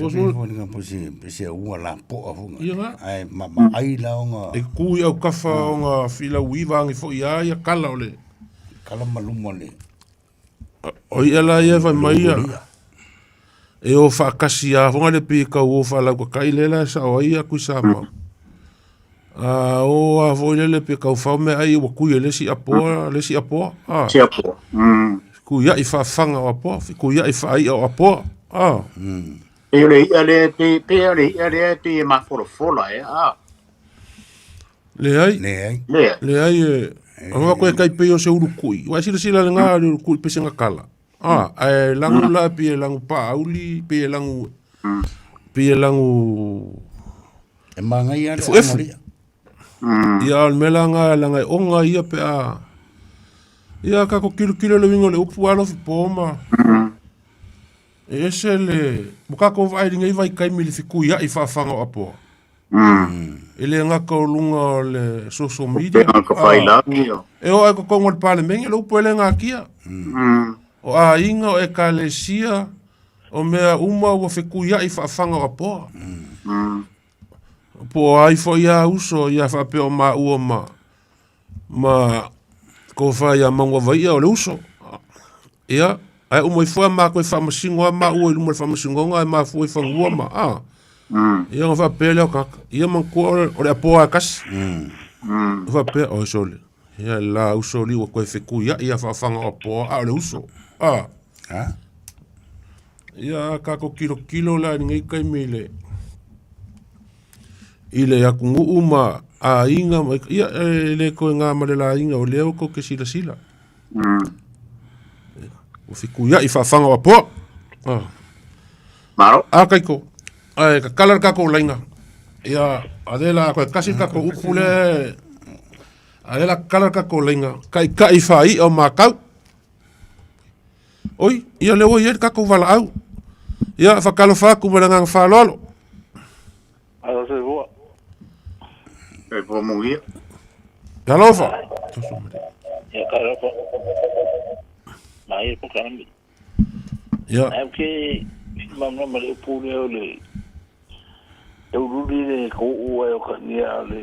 O se foliga po se se ua lapoa foi. Ia nga. Ae maamaai la ona. E tu i autafa ona filauiva agi foi a ia kala o le. Kala ma luma le. O ia la ia fai mai ia. E o faatasi lava foi le pei e tau o faalautatai lea la e sao ai ia Tuisamau. A o a foi lele pe tau fao meaai ua tui e le isi apoa, le isi apoa. A. Isi apoa. Fetuiai faafaga o apoa, fetuiai faai'a o apoa. A. Pei o le i'a lea pei pei o le i'a lea pei e mafolafola ea. A. Leai. Leai. Leai. Leai e. Anga koe kai pei o se ulu kui. Wa sila sila le ngā le ulu kui pese nga kala. Ah, ae langu la pi e langu pa auli, pi e langu pi e langu E mangai ale efu efu. Ia o le mea la nga langa e onga ia pe a ia ka ko kilo kilo le wingo le upu alo fi poma. E ese le mo ka ko vai ngai vai kai mi le fiku ia i whaafanga o apoa. E le ngaka o lunga o le social media. Pena ka Ah, whailangi o. e o ai ko kongo le palemenge le upu e le ngakia. O aiga o ekalesia o mea uma ua fekuiaʻi faafaga o apoa. Po o ai foʻi a uso ia faapea o maua ma ma kofa ia maugavaiʻa o le uso. Ia ae uma ifo a makou e faamasino a maua i luma o le faamasinoga ae mafua i fanua ma a. Ia ona faapea lea o tagata ia manatua o le apoa e tasi. Faapea oe sole ia la uso alii ua toe fetuiaʻi ia faafaga o apoa a o le uso. A. Ha? Ia a tatou tilotilo la i lenei taimi i le i le atunuu ma aiga ma ia e le toe na ma le laina o lea ua tou te silasila. Ua fetuiaʻi faafaga o apoa. Ah. Malo. A kaiko, ae kakala le tatou laina. Ia, a le la koe kasi le tatou upu le a le la kakala le tatou laina, kaʻikaʻi faai'a o makau. Oi, ia lea ua i ai le tatou valaau. Ia, faatalofa atu ma le agaga faaaloalo. Alo soifua. Soifua manuia. Alofa. Ia talofa. Mai e pokalami. Ia, Ai ke mamna le upu lea o le e ululi le kuu ai o ka nia o le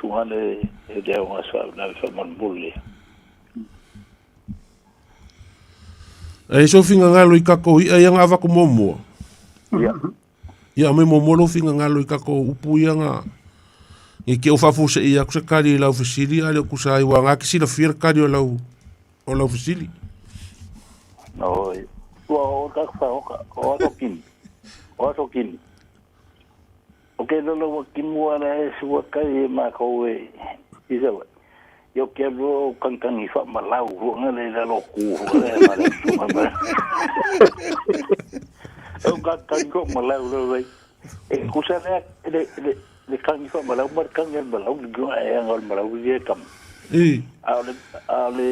suhane e leo ngā swa na fa manmule. e so fingagalo i tatou i'a ia ga avaku muamua. Ia. Ia aumai muamua lou fingagalo i tatou upu ia ga i ke o faafuaseʻi atu se kali i lau fesili a le o tusa ai ua ga te silafia le kali o lau o lau fesili. No, ua o ka fa o ka o aso kini. O aso kini. O ke lolo wa kimu ala e sua kai e ma kou e isa wa. Yo ke lo kangkang i fa malau hu nga le la lo ku hu le ma le su ma. O ka kang ko malau lo vai. E kusa le le le le kang i fa malau mar kang el malau le gua e ngol malau ye kam. I A le a le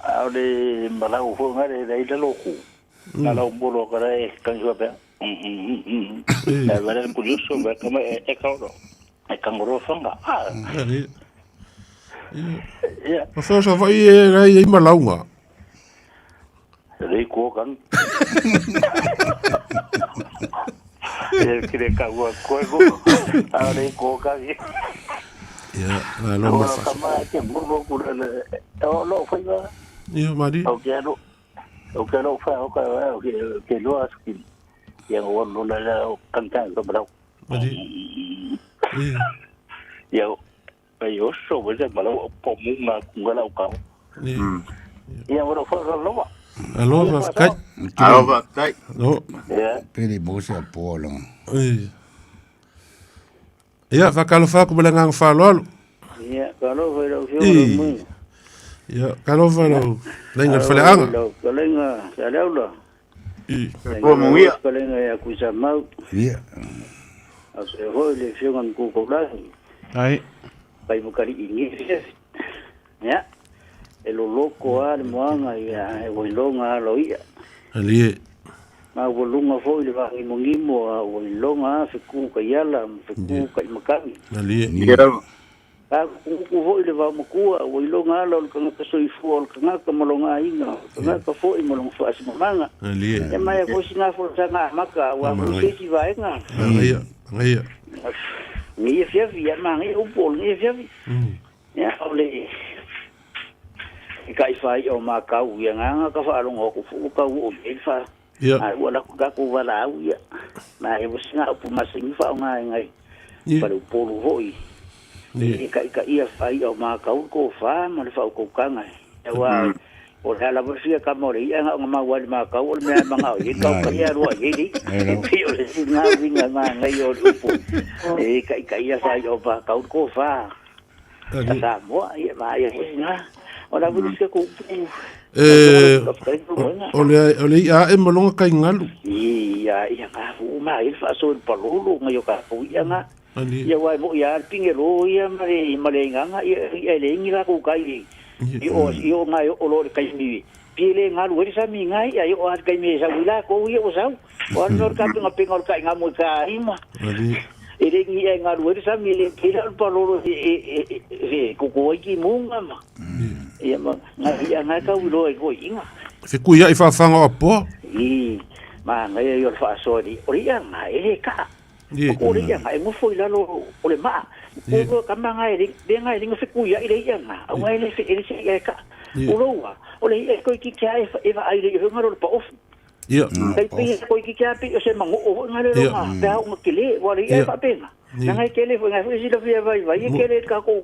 a le malau hu nga le le la lo ku. La lo molo ka le kang i fa pe. E vare curioso ver come e kauro. E kangoro fanga. Ah, ali. ia. O fea sa vai e rai ai malauga. Rei ko kan. E kire ka ua koe ko. A rei ko kan. Ia, a lo O ma ka fa. ma ke murro ku le. O lo fai va. Ia, mari. O ke alo. O ke alo fa o ka o ke ke lo aski. Ia o lo la la o kan kan ko brau. Mari. Ia, Ia ai o so ve se malo po mu nga ku nga la ka. ia. Ia o fa lo va. Alo ma kai. Alofa, tai. No. Ia. Pere mo se apoa longa. Ia. Ia, faatalofa atu ma le agaga faaaloalo. Ia, ka lo fa lo fio I. lo mu. Ia, talofa lau laina le faleaga. Lau kalenga sa leula. I. Soifua manuia. Kalenga ya kusa mau. Ia. A se hoi le fio ngan ku ko la. Ai. Pai mo kari ingi. Ya. E lo loko a le moanga ia e woilonga a lo ia. Ali e. Ma ua lunga foi le vaagimogimo a ua iloga a feku ka iala ma feku ka imakagi. Ali e. Ia. A kuku foi le vaomakua ua iloga ala o le tagata soifua o le tagata ma lona aiga o le tagata foi ma lona faasimamaga. Ali e. E mai a foi sina folasaga amaka ua foi se isi vaega. Agaia, agaia. Ngia fiafi ia magia upu o le ngia fiafi. Ia o le i ka ifai o makau ia nganga ka faalogo aku fuu kau o i fa. Ia, Ai ua laku kakou valaau ia. Ma e wasinga upu masingi faaaoga e gai. ia, Pa le upolu foi. ia. E ka i ka ia fai o makau ko fa ma le faukaukaga. E ua o le ala fia ka mo le ia nga nga mau le makau o le mea manga o i kau ka ia rua i ni. E pi o le singa winga ma ngai o le upu. E ka i ka ia fai o makau ko fa. Samoa, ia vaai foi na. O la foi se ku ku. E o le o le ia e malonga kai ngalu. Ia ia ka fu ma il fa so palolo ngai o ka ku ia nga. Ia wai mo ia pinge lo ia ma le ma le nganga ia ia le ngi la ku kai. I o i o ngai o lo le kai mi. Pile ngalu e sa mi ngai ia o a kai mi sa wila ko ia o sau. O no ka pinga pinga o kai ngamu ka ima. E le ngi e ngalu e sa mi le pila o palolo e e e ko ko ki munga ma. Ia ma ngai ia ngai ka wilo e ko inga. Fe ku ia i whawhanga o apoa. I ma ngai ia o le whaasoa o le ia ngai e le ka. O le ia ngai ngofo i lalo o le maa. O ka ma ngai le ngai le ngofe ku ia i le ia ngai. Au ngai le fe le se ia ka. O loa o le ia ko ki kia e e va ai le ia ngaro le pa ofu. Ia. Kai pe ko ki kia pe o se mango o ngai le longa. Pe au ngakile wa le ia pa penga. Na ngai kele fo ngai fo si lo fia vai vai kele ka ko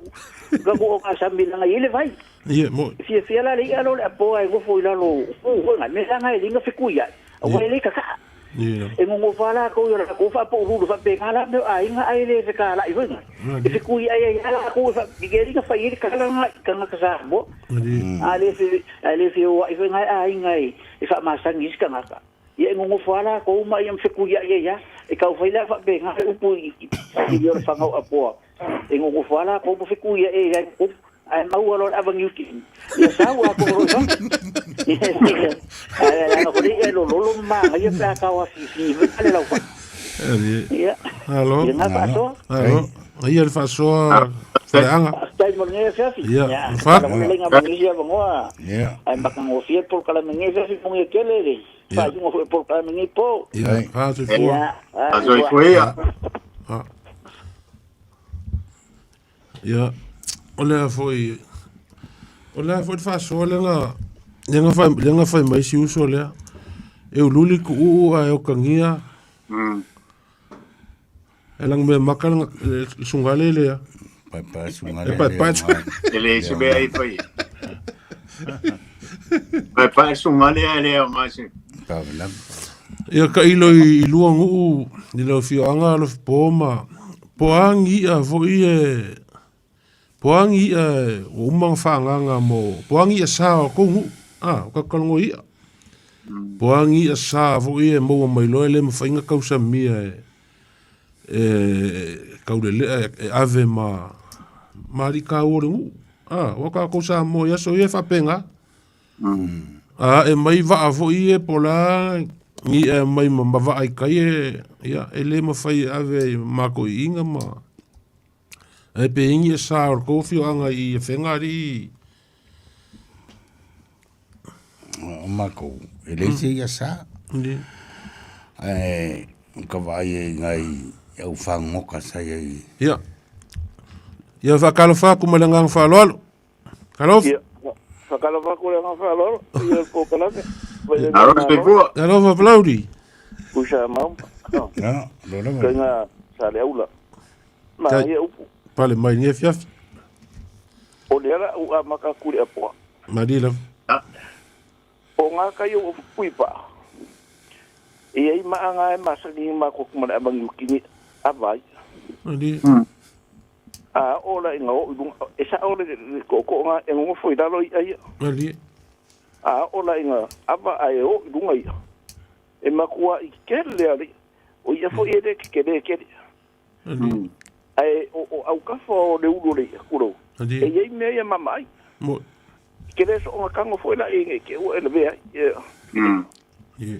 ka ko ka sa mi ngai le vai. Ia mo. Fia fia la le ia lo le apo ai ngofo i lalo. O ngai me ngai le ngofe ku ia. Au ngai le ka ka. Ia. E ngongo fala ko yo la ko fa po ulu fa pe ngala me ai nga ai le se ka la i nga. E se kui ai ai la ko fa ke ri ka fa i ka la nga ka nga ka sa mo. A le se ai le se o ai nga ai nga e fa ma sang is ka nga ka. Ia e ngongo fala ko ma ia se kui ai ia e ka fa ila fa pe nga upu i i yo fa ngau apoa. E ngongo fala ko mo se kui ai ia ko ai mau alo ava ngiuki. Ia sa wa ko ro sa. Ai la ko le lo lo ma ngai pe ka wa fi fi le la fa. Ia. Alo. Ia nga fa so. Alo. Ia le faasoa faleaga. Tai mo nge fa fi. Ia. Fa. La le nga mo ia ngoa. Ia. Ai makango fie por kala nge fa fi mo nge kele le. Fa ngo fo por kala nge po. Ia. Fa se fo. Ia. Aso ia. Ia. O le foi o le foi faasoa le nga le nga fai mai si uso lea. E ululi ku uu a e o kangia. E lang me maka le sungale le ya. Pa pa sungale. E pa pa. E le se be ai fai. Pa pa sungale le o ma se. Pa la. Ia ka ilo i lua nguu i lau fioanga alo po ma poangi ia foi e poangi ia o umanga whaanganga mo poangi ia sa o kou ah o kakalongo ia poangi ia sa foi e maua mai loa le mawhainga kausa mia e kaulelea e ave ma maari ka o le nguu ah o ka kausa mo ia so ia whapenga ah e mai vaa foi e pola ni e mai ma vaa i kai e ia e le mawhai ave mako i inga ma e pe ingi e sa o kofi o anga i e whengari. O mako, e le se ia sa. Ni. E ka vai e ngai au whangoka sa ia. Ia. Ia whakalofa ku malanga whaloalo. Kalofa. Ia. Whakalofa ku malanga whaloalo. Ia ko kalame. Aro se fua. Alofa Blaudi. Kusa mau. No, lo lo. Kenga sa le aula. Ma ia upu. Pale mai ni fiafi. O le ala u a maka kuri apoa. Madila. O ngā kai o puipa. E ai maanga e masani ma ko kumana abangi kini avai. Adi. A ola inga o e sa ole ko ko nga e ngofo i lalo i ai. Adi. A ola inga ava ai o lunga i. E makua i kele ali. O ia fo i le kele kele. Adi. Ai o au kafa o le ulu le kuro. Adi. E ia mea ia mamai. Mo. Kele so nga kango fo la inge ke o ele vea.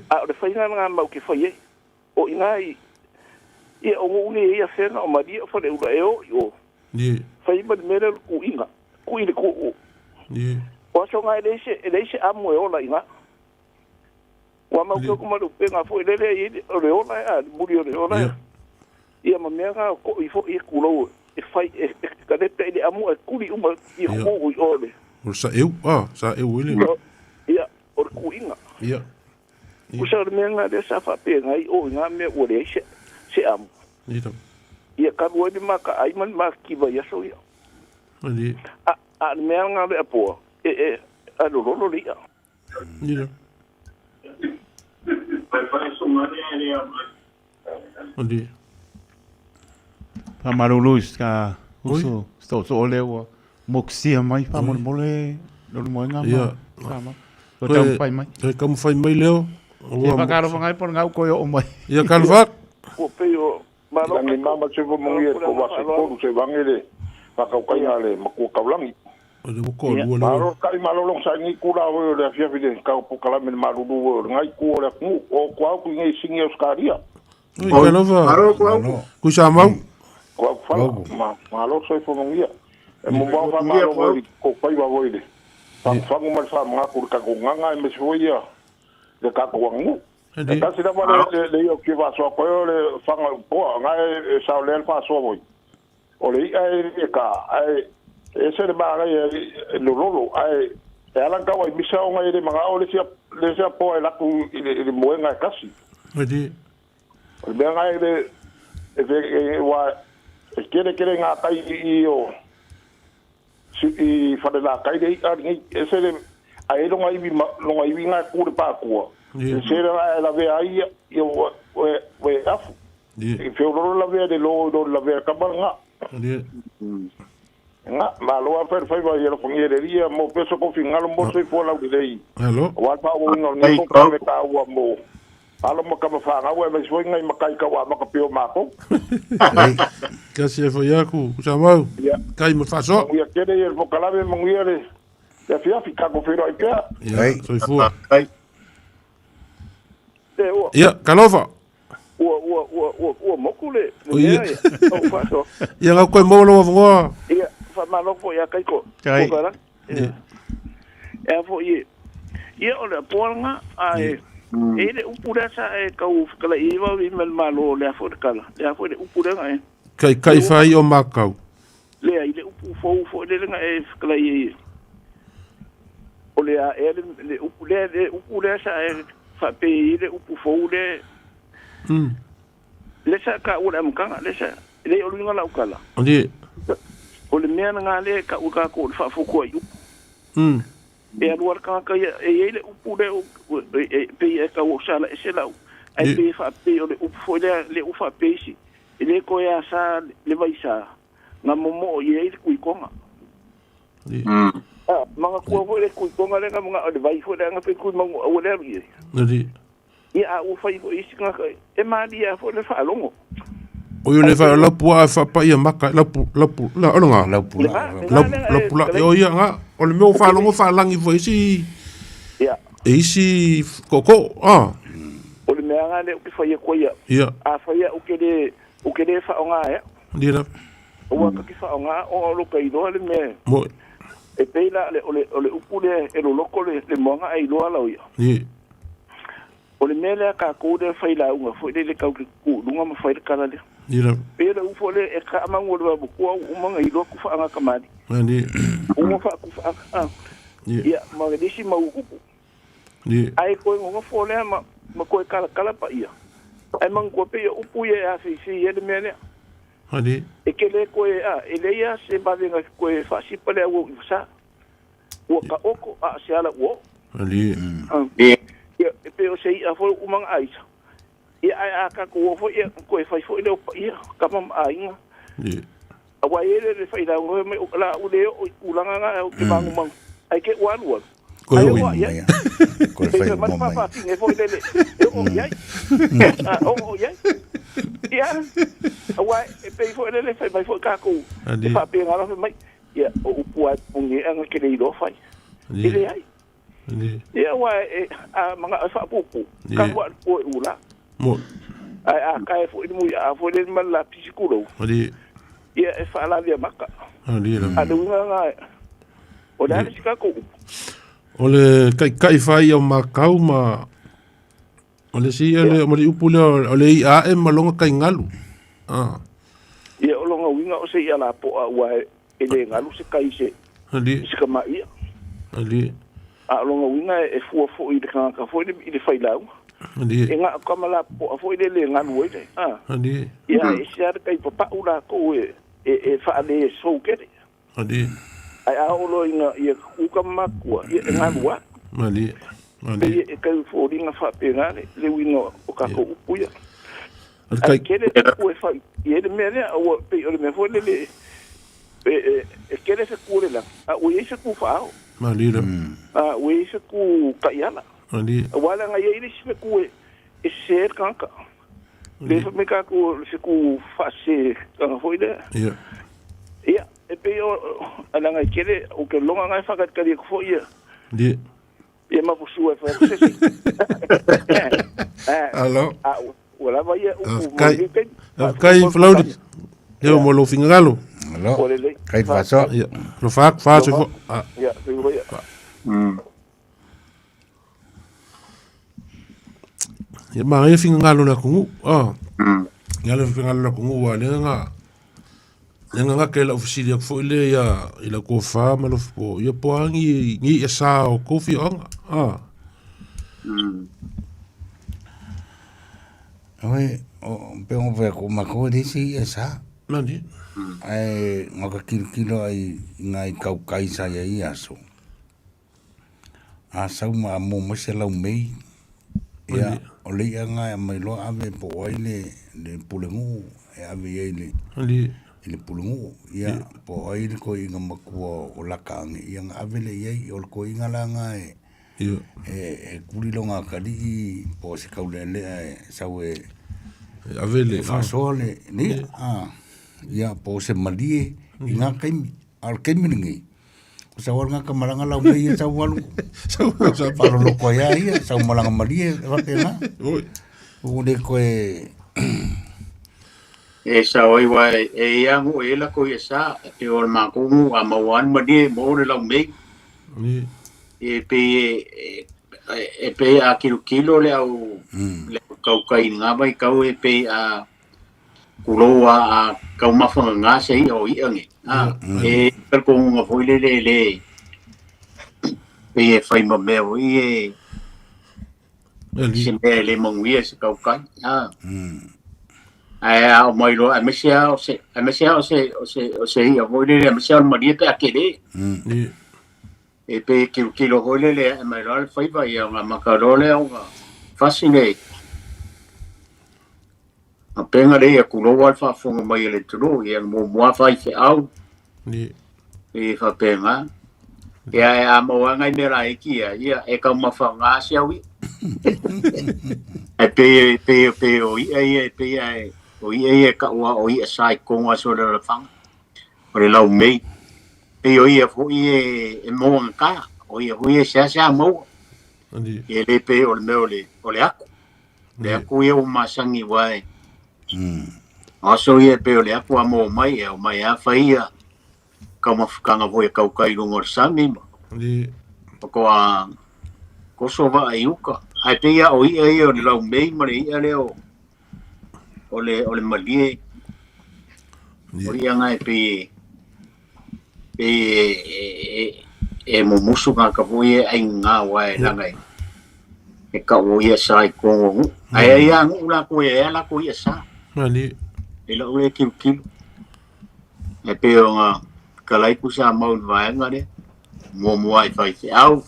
A o le whainga ngā mau ke whai e. O inga i ia o ngu ia whenga o maria o whare ura e o i o. Whai ma mere ku inga. Ku i le ku o. O aso ngā e leise amu e ola inga. Wa mau ke kumaru penga fo i lele i o le ola e a muri o le ola e. Ia ma mea ngā ko i fo i kulou e whai e karepe i le amu e kuri uma i ku i ole. O sa eu, ah, sa eu ile. Ia, o le ku inga. Ia. Kusa o le mea ngā lea sa whapea ngai o ngā mea ua lea se amu. Ia. Ia karu ai ma ka ai man ma kiwa ia so ia. Ali. A le mea ngā lea poa, e a lololo le ia. Ia. Ali. Pa marulu ka uso sto so lewa. Mokusia mai faamolemole Leulumoega ma Ia. Sama. Toe taumafai mai. Toe taumafai mai leo. Ia faatalofa ngai po o lena ua toe oo mai. Ia talofa atu. Ua pei o Malo Lagi mama se fo mongi e ko wase kolu se vange le whakaukaiga le makua kaulangi. O le ua toalua leo. Malo kai malo long sa ngi kula o le afiafi le kau pokalame le malulu o le ngai ku o le atunuu o ku au ku ngai singi Australia. Oi talofa. Malo ku au. Kui sa mau. Ku au fala ma malo so fo mongi. E mo ba fa malo mo ko pai wa voi le. Fangu ma le fa mga ku ka ku nganga e me se ia le ka ku angu. E tasi lava le le ia ki vasoa koe o le fanga poa nga e sao le fasoa voi. O le ia e ka ai e se le mara e lololo ai e ala ka wai misa o ngai le manga o le sia le sia poa e laku i le moenga e kasi. Adi. O le mea ngai le e e wa e kere kere ngā kai i o i whare la kai le ia ngai e se le ai longa iwi longa iwi ngā kure pākua. E se la e la vea ia ia we we afu. E whiororo la vea le lo lo la vea kama ngā. Ngā ma loa whai whai wai e lofongi e le ria mo peso ko fingalo mo se fo lau le i. Hello. Wa pa o inga ni ko ka me ka ua mo. Alo mo ka ma whanga ua me soi ngai makai ka wa maka pio mako. Kasi e fai aku, ku sa mau. Kai mo faso. Ia kere i el fokalame manguia le le afiafi ka ko whiro ai pea. Ia, soifua. E ua. Ia, talofa. Ua ua ua ua ua moku le le O ia. mea ia. O faasoa. Ia ngau koe maua lau avanoa. Ia, faamalo foi ia Kaiko. Kai. Ua faalang. Ia. E a foi e. Ia o le apoa a e e le upu lea sa e kau whakala i wau i mele malo le a foi le kala. Le a foi le upu lea e. Kai kai whai o makau. Lea i le upu fou foi le lenga e whakala i o le a e le upu lea le upu lea sa e whape i le upu fou le le sa ka ua le amukanga le sa le o luinga lau kala. Andi. O le mea na ngā le ka ua ka ko le whaafokua i upu. E alua le kangaka ia e iai le upu le e pei e kau o sala e se lau. Ai pe whape o le upu foi lea le u whape isi. E le koe a sa le vai sa. Ngā momo o iai le kuikonga. Ah, manga kua foi le kuikonga le ngā mga o le vai foi le anga pe kui mangu au le alu iai. Andi. Ia a ua whai foi isi ngaka e maali a foi le whaalongo. O le whai lapu a whapa ia maka lapu lapu la o nga Lapu la. Lapu lapu la o ia nga o le mea whaalongo whaalangi foi isi Ia. e isi koko ah. O le mea ngā le uke whai e koe ia. Ia. A whai a uke le uke le whaonga e. Ndi la. Ua kaki whaonga o o loka iloa le mea. Mo. E peila le o le o le upu le e loloko le le moanga ai loa lau ia. Ndi. O le mea lea ka kou le whai la unga foi le le kau ke ku lunga ma whai le kala le. Ndi la. Pela ufo le e ka amangu le wabu kua umanga iloa ku whaanga kamani. Ndi. Uma wha ku whaanga. Ndi. Ia, ma nisi mau upu. Ndi. Ai koe ngonga fo lea ma ma koe kala kala pa ia. Ai mangu kua pe ia upu ia e a whiwhi ia le mea lea. Ndi. E ke le koe a, e le ia se bavenga koe whaasipa lea ua uwasa. Ua ka oko a se ala ua. Ndi. Ia, e pe o se ia fo umanga aisa. Ia ai a ka ko fo ia koe whai fo ile o pa ia, kama ma ainga. Ndi. A wai ele le whai la ngoe mai o la u leo o i kulanga ngā o ke mangu mangu. Ai ke ua alu alu. Koe Ai o o ia. Koe Pe whai se mo mai mai. papa tinge fo ile le. E o iai. A o o iai. Ia. A wai e pe fo ile le whai mai fo ka kou. Andi. E wha pe ngā rawe mai. Ia o upu ai pungi anga ke le iloa whai. Andi. Ile ai. Ndi. Ia wai e a manga e whaapupu. Ia. Ka hua po e ula. Mo. Ai a kai fo ile mui a fo ile ma la pisikulo. Andi. Ia e whaalavia maka. Andi la. A le uinga ngā o le ale sika kou. O le kai kai whai o makau ma o le si ele mo le upu le o le i a e malonga kai ngalu. Ah. Ia o longa uinga o se ia la po a ua e le ngalu se kai se Andi. se ka ma ia. Andi. A o longa uinga e fua fo i le kangaka fo i le whai lau. Andi. E ngā kama la po a fo i le le ngalu e le. Ah. Andi. Ia e se ara kai papau la kou e e whaale e sou kere. Andi. Ai a olo inga ia kuka makua ia e ngalu a. Andi. Andi. Ia e kai fo ringa whape ngā le le uinga o kako upu ia. O le Ai kai kere upu e whai i ele mea lea, ua pei o le mea foi le le E tele se ku o le lagi, a ua i ai se ku faa-ao. Malie lava. A ua i ai se ku taiala. Malie. Aua leaga e i ai le isi feku e sese ai le tagata. Lea fai mai tatou o se ku faasese tagata foi lea. Ia. Ia, e pei o, leaga e tele, ou te loga lena e faatalitali atu foi ia. Malie. Ia maposua e fai atu se isi. Alo. A ua lava ia upu mo Faafetai. lenei taimi. Faafetai Falauli. Ia mo lou finagalo. Alo. Ua lelei. Kai faasoa. Ia, alofa atu, faasoa. Ah. Ia, soifua ia. Ia manaia finagalo o le atunuu. Ah. Ia le finagalo o le atunuu aua lea na lea na gata i lau fesili atu foi lea ia i lau tofa ma Alofipo, ia po o a ni ni i'a sa o tou afioaga. Ah. Oi, o pe o fai atu matou e leai se i'a sa. Nani? Ae na ka kilokilo ai i nai kaukai sa i ai aso. A sau ma a mo mai se lau mei, ia, o le i'a lena e aumai loa ave po o ai le, le pulenuu e ave i ai le, i le pulenuu. Ia, po o ai le toeaina matua o laka ane, ia ona ave lea i ai. O le toeaina la lena e, e tuli lona atalii po o se taulealea e sau e, Ave le e faasoa le, le i'a. A, ia, po o se malie i na taimi. A o le taimi lenei, O sau alu gata malaga lau mei ia sau alu. Sau sau Faaloloko ai lava ia, sau malaga malie e faapena. Oi. Ua le toe E sao ai wa e ia nuu e lako ia sa e pe o le makou nuu a maua lava le malie mo le lau mei. Ni. E pei e e pei a kilokilo le au le au kaukai i lena vaitau e pei a Tulou a a taumafa gagā se i'a o i'a nei. A, e talitonuga foi lele e le pei e fai ma mea foi e se mea e le manuia se tautai. A, ae a oo mai loa aemaise lava o se aemaise lava o se o se o se i'a foi lele aemaise lava o le malie pe a tele. E pei e tilotilo foi lele ae mai loa le faiva ia ona amata loa lea ona fasi le Apega lea ia tulou lava le faafofoga mai a le atunuu, ia muamua faifeau, e faapena. Ia ae a maua lava nai mea laiti ia, ia e taumafa ga si au i'a. Ae pei pei pei o i'a ia e pei ae o i'a ia e taua o i'a sa i totonu o aso o le alafaga, o le laumei. Pei o ia foi e moagata, o ia foi e seasea maua. E le pei o le mea o le o le aku. Le aku ia ua masani aua e o aso ia e pei o le aku a maua mai e omai lava fai ia taumafataga foi e tautai i luga o le sami ma faatoa toso vaa i uka. Ae pei lava o i'a ia o le laumei ma le i'a lea o o le o le malie o i'a na e pei e pei e e mumusu tagata foi ia e aiga aua e leaga e e tau o i'a sa i totonu o nuu. Ae ai lava nuu latou e ai lava latou i'a sa. I lau lea tilotilo. E pei ona fetalai ku sa mau i le vaega lea, muamua i faifeau,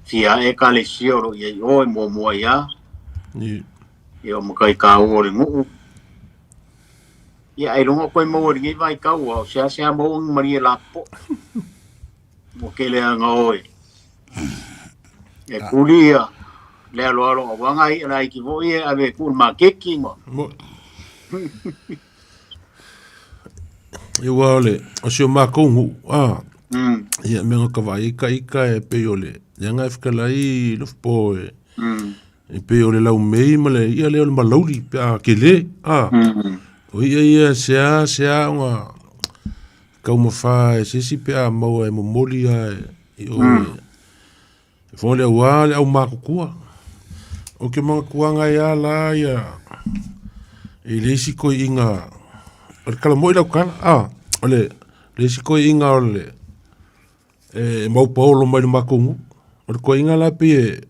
fia ae ekalesia o lo o i ai i o e muamua ai lava, ia o matai taua o le nuu. Ia ailoga koe maua i lenei vaitau aua o seasea maua ni malie lapopoa. Ua tele lava ina o e tuli ia le aloalo aua nai i'a laiti foi ia e ave e tuu i le maketi ma. Ia aua o le, o si o matou nuu, a, ia mea na ka vaai ai ta ita e pei o le, leaga e fetalai Lofipo e, E pei o le laumei ma le i'a lea o le malauli pe a tele, a. O i'a ia sea sea ona taumafa e se isi pe a maua e momoli a i o e fono le auā le au matutua. O ke manatuaga e a la ia i le isi toeaiina, o le tala moi lau tala, a, o le isi toeaiina o le e maupaolo mai le matou nuu. O le toeaina la pei e,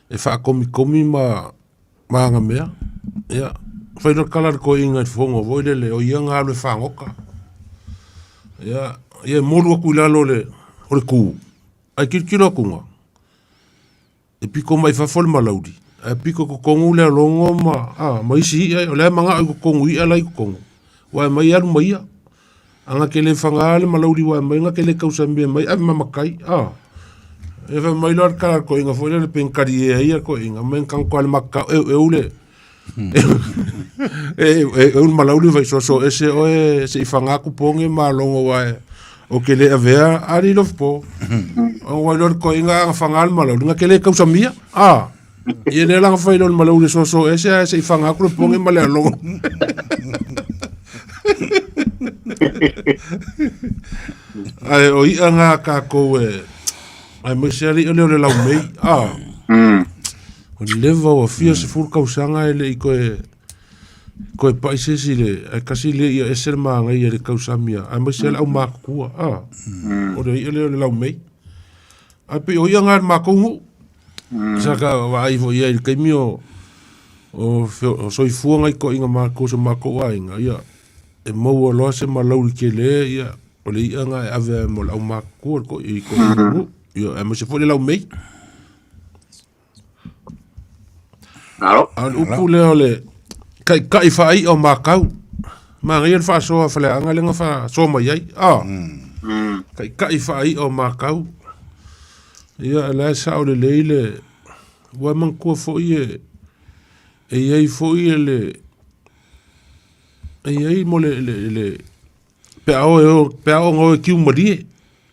e faakomikomi ma ma ana mea. Ia, fai loa le tala a le toeaina i le fofoga foi lele, o ia na alu e fagota. Ia, ia e molu atu i lalo o le, o le tu, ae tilotilo atu e pito mai fafo le malauli, ae pito i totonu le alogo ma, a, ma isi i'a, o la e mana'o i totonu i i'a la e i totonu, aua e aumai e alu ma ia. Aga ke le whanga le malauri wa mai nga ke le kausamia mai ave mamakai. Ah. E fa mai loa le kala ko inga foi le penkari e ia ko inga men kan ko al makka e e ule. E e e un malauri vai so so ese o e se i whanga ku ponge ma longo wa e. O ke le avea ari lof po. O wa loa ko inga nga whanga le malauri nga ke le kausamia. Ah. Ia le langa fai loa le malauri so so ese a se i whanga ku le ponge ma le alongo. Ai o ia ngā kākou e ai mai se ali ole ole lau mei. Ah. O leva o fia se furu kausanga e le i koe koe pai se si le ai kasi le ia ese le maangai ia le kausamia ai mai se le au makukua. Ah. O le ia le ole lau mei. Ai pe o ia ngā mākou ngu. Sa ka wa ai fo ia i le kaimi o o o soifua ngai ko inga mākou se mākou aiga ia e maua loa se malauri kele ia o le ia nga e ave mo le au makukua ko i ko inga ia e mo se fo le lau mei. Alo. A le upu lea o le kai kai whaai o mākau. Ma ngai le whaasoa whale anga lenga whaasoa mai ai. Ah. Kai kai whaai o mākau. Ia e lae sa o le leile. Ua mangkua foi e e iai foi e le e iai mo le le le pe ao e o pe ao ngau e kiu marie.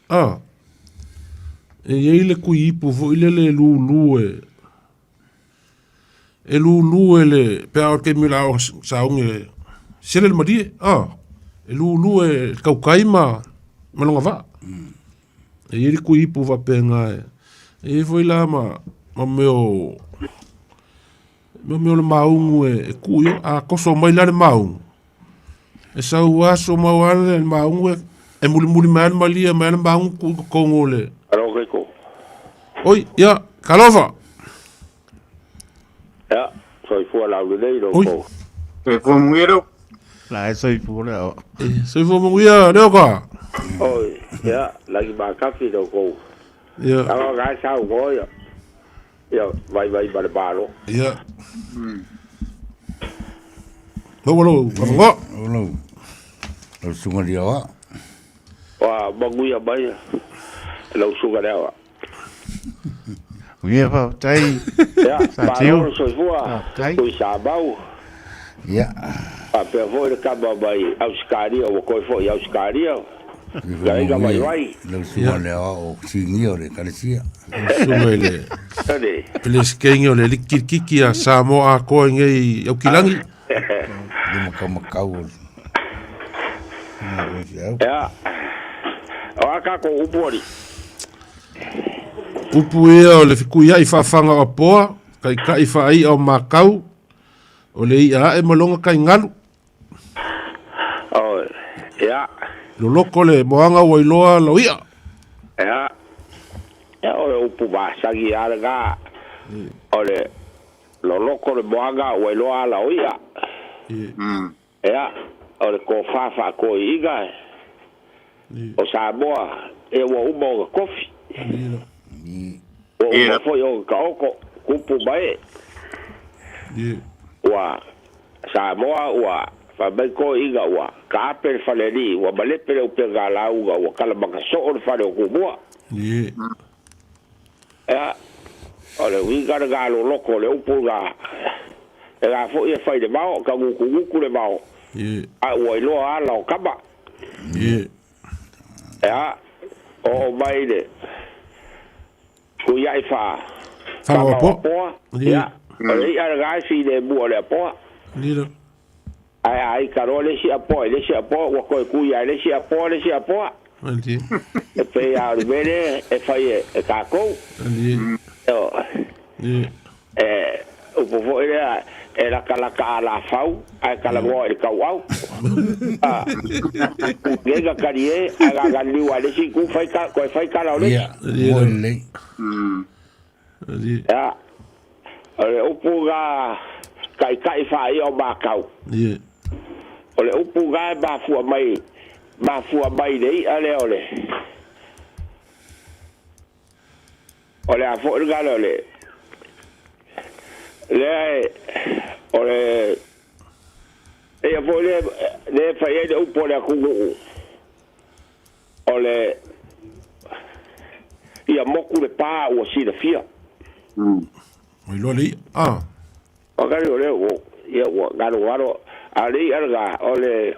Ah. E iai le kui ipu foi le le lulu e e lulu e le pe ao ke mila o saunge sele le marie. Ah. E lulu e kaukai ma malonga va. E iai le kui ipu va pe nga e e iai foi la ma ma meo ma meo le maungu e kuio a koso mai la le maungu. E sau aso mau ale le maungu e e muli muli mai ale malia mai ale maungu ku kongo le. Alo ke ko. Oi, ia, kalofa. Ia, soifua laulelei lo Oi. ko. Soifua manuia leo. La e soifua le ao. E, soifua manuia leo ka. Oi, ia, lagi makafi lo ko. Ia. Alo ga sa go ia. Ia, vai vai ba le balo. Ia. Lo lo, avango. O lau lau suga lia wa. Wa manuia mai. Lau suga lea wa. Ia fa tai. Ia, Sa tiu. malo soifua. Faafetai. Tui sa mau. Ia. Faapea foi le kama mai Ausikaria ua koe foi i Ausikaria. Ia ina mai vai. Lau suga lea wa o sigia o le kalesia. Sunga i le Ane. pelesikeigi o le likikiki a Samoa akoa i nei Aukilangi. Le makamakau o le. Ia. O a kākou upu ali. Upu ia o le fikuiai whaafanga o apoa, kai kai whaai o makau, o le ia ae malonga kai ngalu. O, ia. Loloko le moanga wailoa lau ia. Ia. Ia o le upu masagi a le gā. O le loloko le moanga wailoa lau ia. Ia. O le kōfā whaakoi iga. O Samoa, e ua uma o ka kofi. Ua uma foi o ka oko, kupu mai. Ua Samoa ua whamai ko iga ua ka ape le fale ni, ua malepe le upenga lauga, ua kala makasoo le fale o kumua. Ia, o le uiga le ngā loloko, le upu ngā, e ngā foi e whai le mao, ka nguku nguku le mao. A ua iloa ala o kama. Ia, o mai le kui ai wha. Whangawa poa. Poa. Ia, o le ia le ngā si le mua le apoa. Lilo. Ai ai ka roa le si apoa, le si apoa, ua koe kui ai le si apoa, le si apoa. Ali. E pe a le mele, e whai e kākou. Ali. O, e, upu foi lea, e laka laka a la fau, ai kala ngoa i le kau au. Ah, ngenga kari e, ai ngā ngā liwa le si ku whai ka, koe whai kala o le. Ia, mo le. Ali. Ia, o le upu ngā kai kai whai o mākau. O le upu ngā e mafua mai le ia le o le. O le a fo le ngā le o le. Le o le e ia foi le le whai ai le upu o le akunuu. O le ia moku le pa ua silafia. Ua iloa le i'a. A. Makani o lea ua ia ua galogalo a le i'a lena o le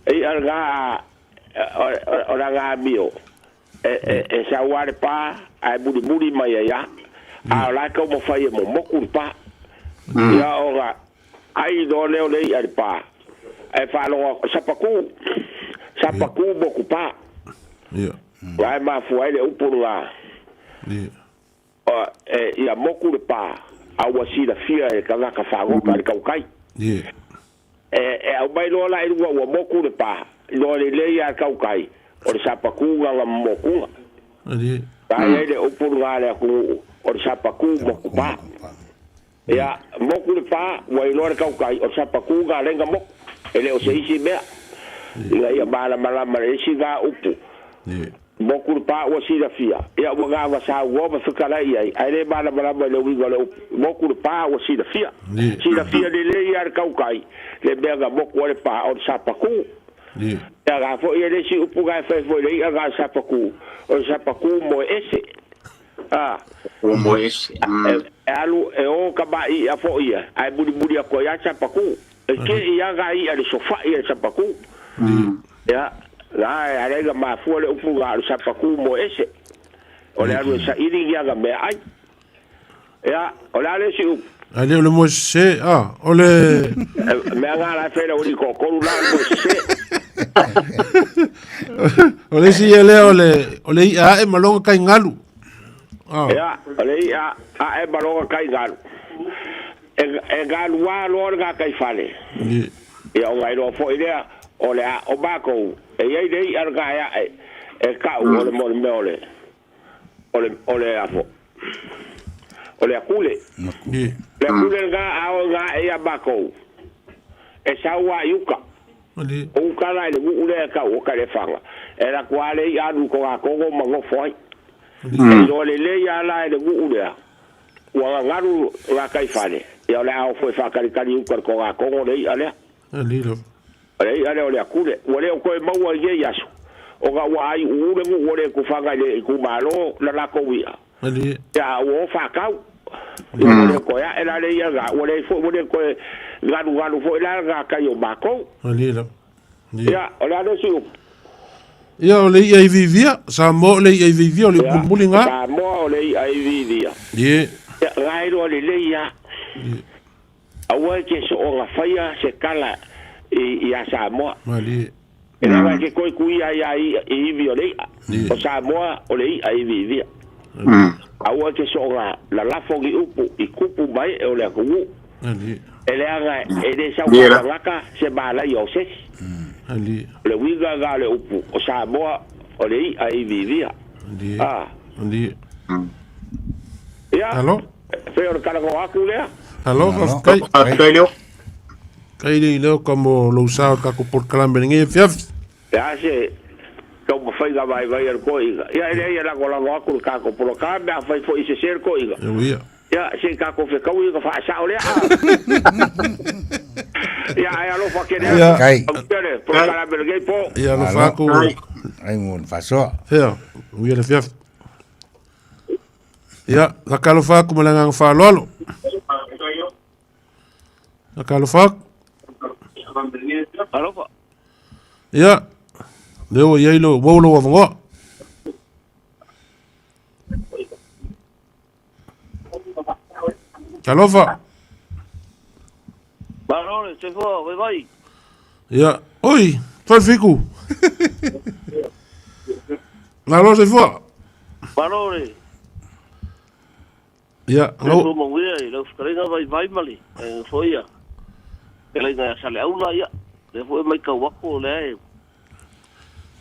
i'a lena a o lana amio e e e sau lava le pa ae mulimuli mai ai lava a o la e taumafai e momoku le pa. Ia ona ai loa lea o le i'a i le pa ae faalogo sapaku sapaku moku pa. Ia. La e mafua ai le upu lena ia moku le pa a ua silafia e tagata fagota i le tautai. E aumai loa la i luga ua moku le pa, iloa lelei lava e le tautai o le sapaku lana mokuga. La e i ai le upu lena a le atunuu o le sapaku moku pa. Ia moku le pa ua iloa le tautai o le sapaku lena lea na moku, e le o se isi mea. Ina ia malamalama i le isi na upu. Moku le pa ua silafia, ia ua gava saunoa ma fetalai i ai, ae le malamalama i le uiga o le upu. Moku le pa ua silafia. Silafia lelei lava e le tautai le mea na moku ai le pa o le sapaku. Ia la foi e le isi upu na e fai foi i le i'a na o le sapaku, o le sapaku moe ese. A. Ua moe ese. E alu e o tama'i i'a foi ia, ae mulimuli atu ai lava le sapaku. E te i a na i'a i le sofa'i a le sapaku. Ia, na e ala ai ona mafua le upu na o le sapaku moe ese. O le alu e saili ni ana meaai. Ia, o le a le isi upu? Ae le o le moe sese, a, o le... Mea na la e fai lau alii toatolu la o le moe sese. O le isi ia lea o le, o le i'a ae ma lona tai galu. Ia, o le i'a ae ma lona tai galu. E, e galu lava loa le gataifale. Ia ona iloa foi lea, o le a, o matou, e i ai le i'a lena e ae, e ta'u o le, mo le mea o le, o le, o le a fo, o le akule. Le akule lena a oo ina ae ia matou, e sau lava i uta. O uta la i le nu'u lea e ta'u o Kalefaga, e alu atu lava le i'a alu i Togatogo ma nofo ai. E iloa lelei lava la e le nu'u lea, Ua gagalu gataifale, ia o le a oo foi e faatalitali i uta i le togatogo le i'a lea. O le i'a lea o le akule. Ua le o toe maua i nei aso, ona ua aiuuu le nuu o le tufaga i le itumalo la latou i'a, ia a ua o faatau. Ia ua le toe a'e la le i'a lena, ua leai foi, ua le toe galugalu foi la le gatai o matou. Ia, o le a le isi upu? Ia, o le i'a iviivia, Samoa o le i'a iviivia, o le upu mulimuli lena. Samoa o le i'a iviivia. Ie. Ia, na iloa lelei lava. Ie. Aua e te soona faia se tala i, iā Samoa. Malie. E leaga e te toe tuia ai lava i, i ivi o le i'a. Ie. O Samoa o le i'a iviivia. Aua e te soona lalafo ni upu i tupu mai e o le atunuu. Malie. E leaga e le sau Ie la. faatagata se malaia o se isi. Malie. O le uiga lena o le upu o Samoa o le i'a iviivia. Malie. A. Malie. Ia, Alo. e pei o le talanoa atu lea. Alo, faafetai. Faafetai Leo. Faafetai le leo ka mo lou sao i le tatou polokalame i lenei afiafi. E a se taumafaiga vaivai a le toeaina? Ia, e leai e lagolago atu le tatou polokalame, afai foi i sese le toeaina. Eo ia. Ia, se i tatou fetaui ona faasao lea. Ia, ae alofa tele atu. Ia. Kai. Aumia le polokalame lenei po. Ia, alofa atu. Ai mo le faasoa. Fea, uia le afiafi. Ia, laka alofa atu ma le agaga faaaloalo. Laka alofa atu. Alofa. Ia, lea ua i ai lo, ua lou avanoa. Talofa. Malo le soifua vaivai. Ia, oi, Tualefiku. Malo soifua. Malo le Ia, soifua manuia i lau fetalaiga vaivai ma le foi a fetalaiga ia Saleaula, ia, lea foi e maitau atu o lea e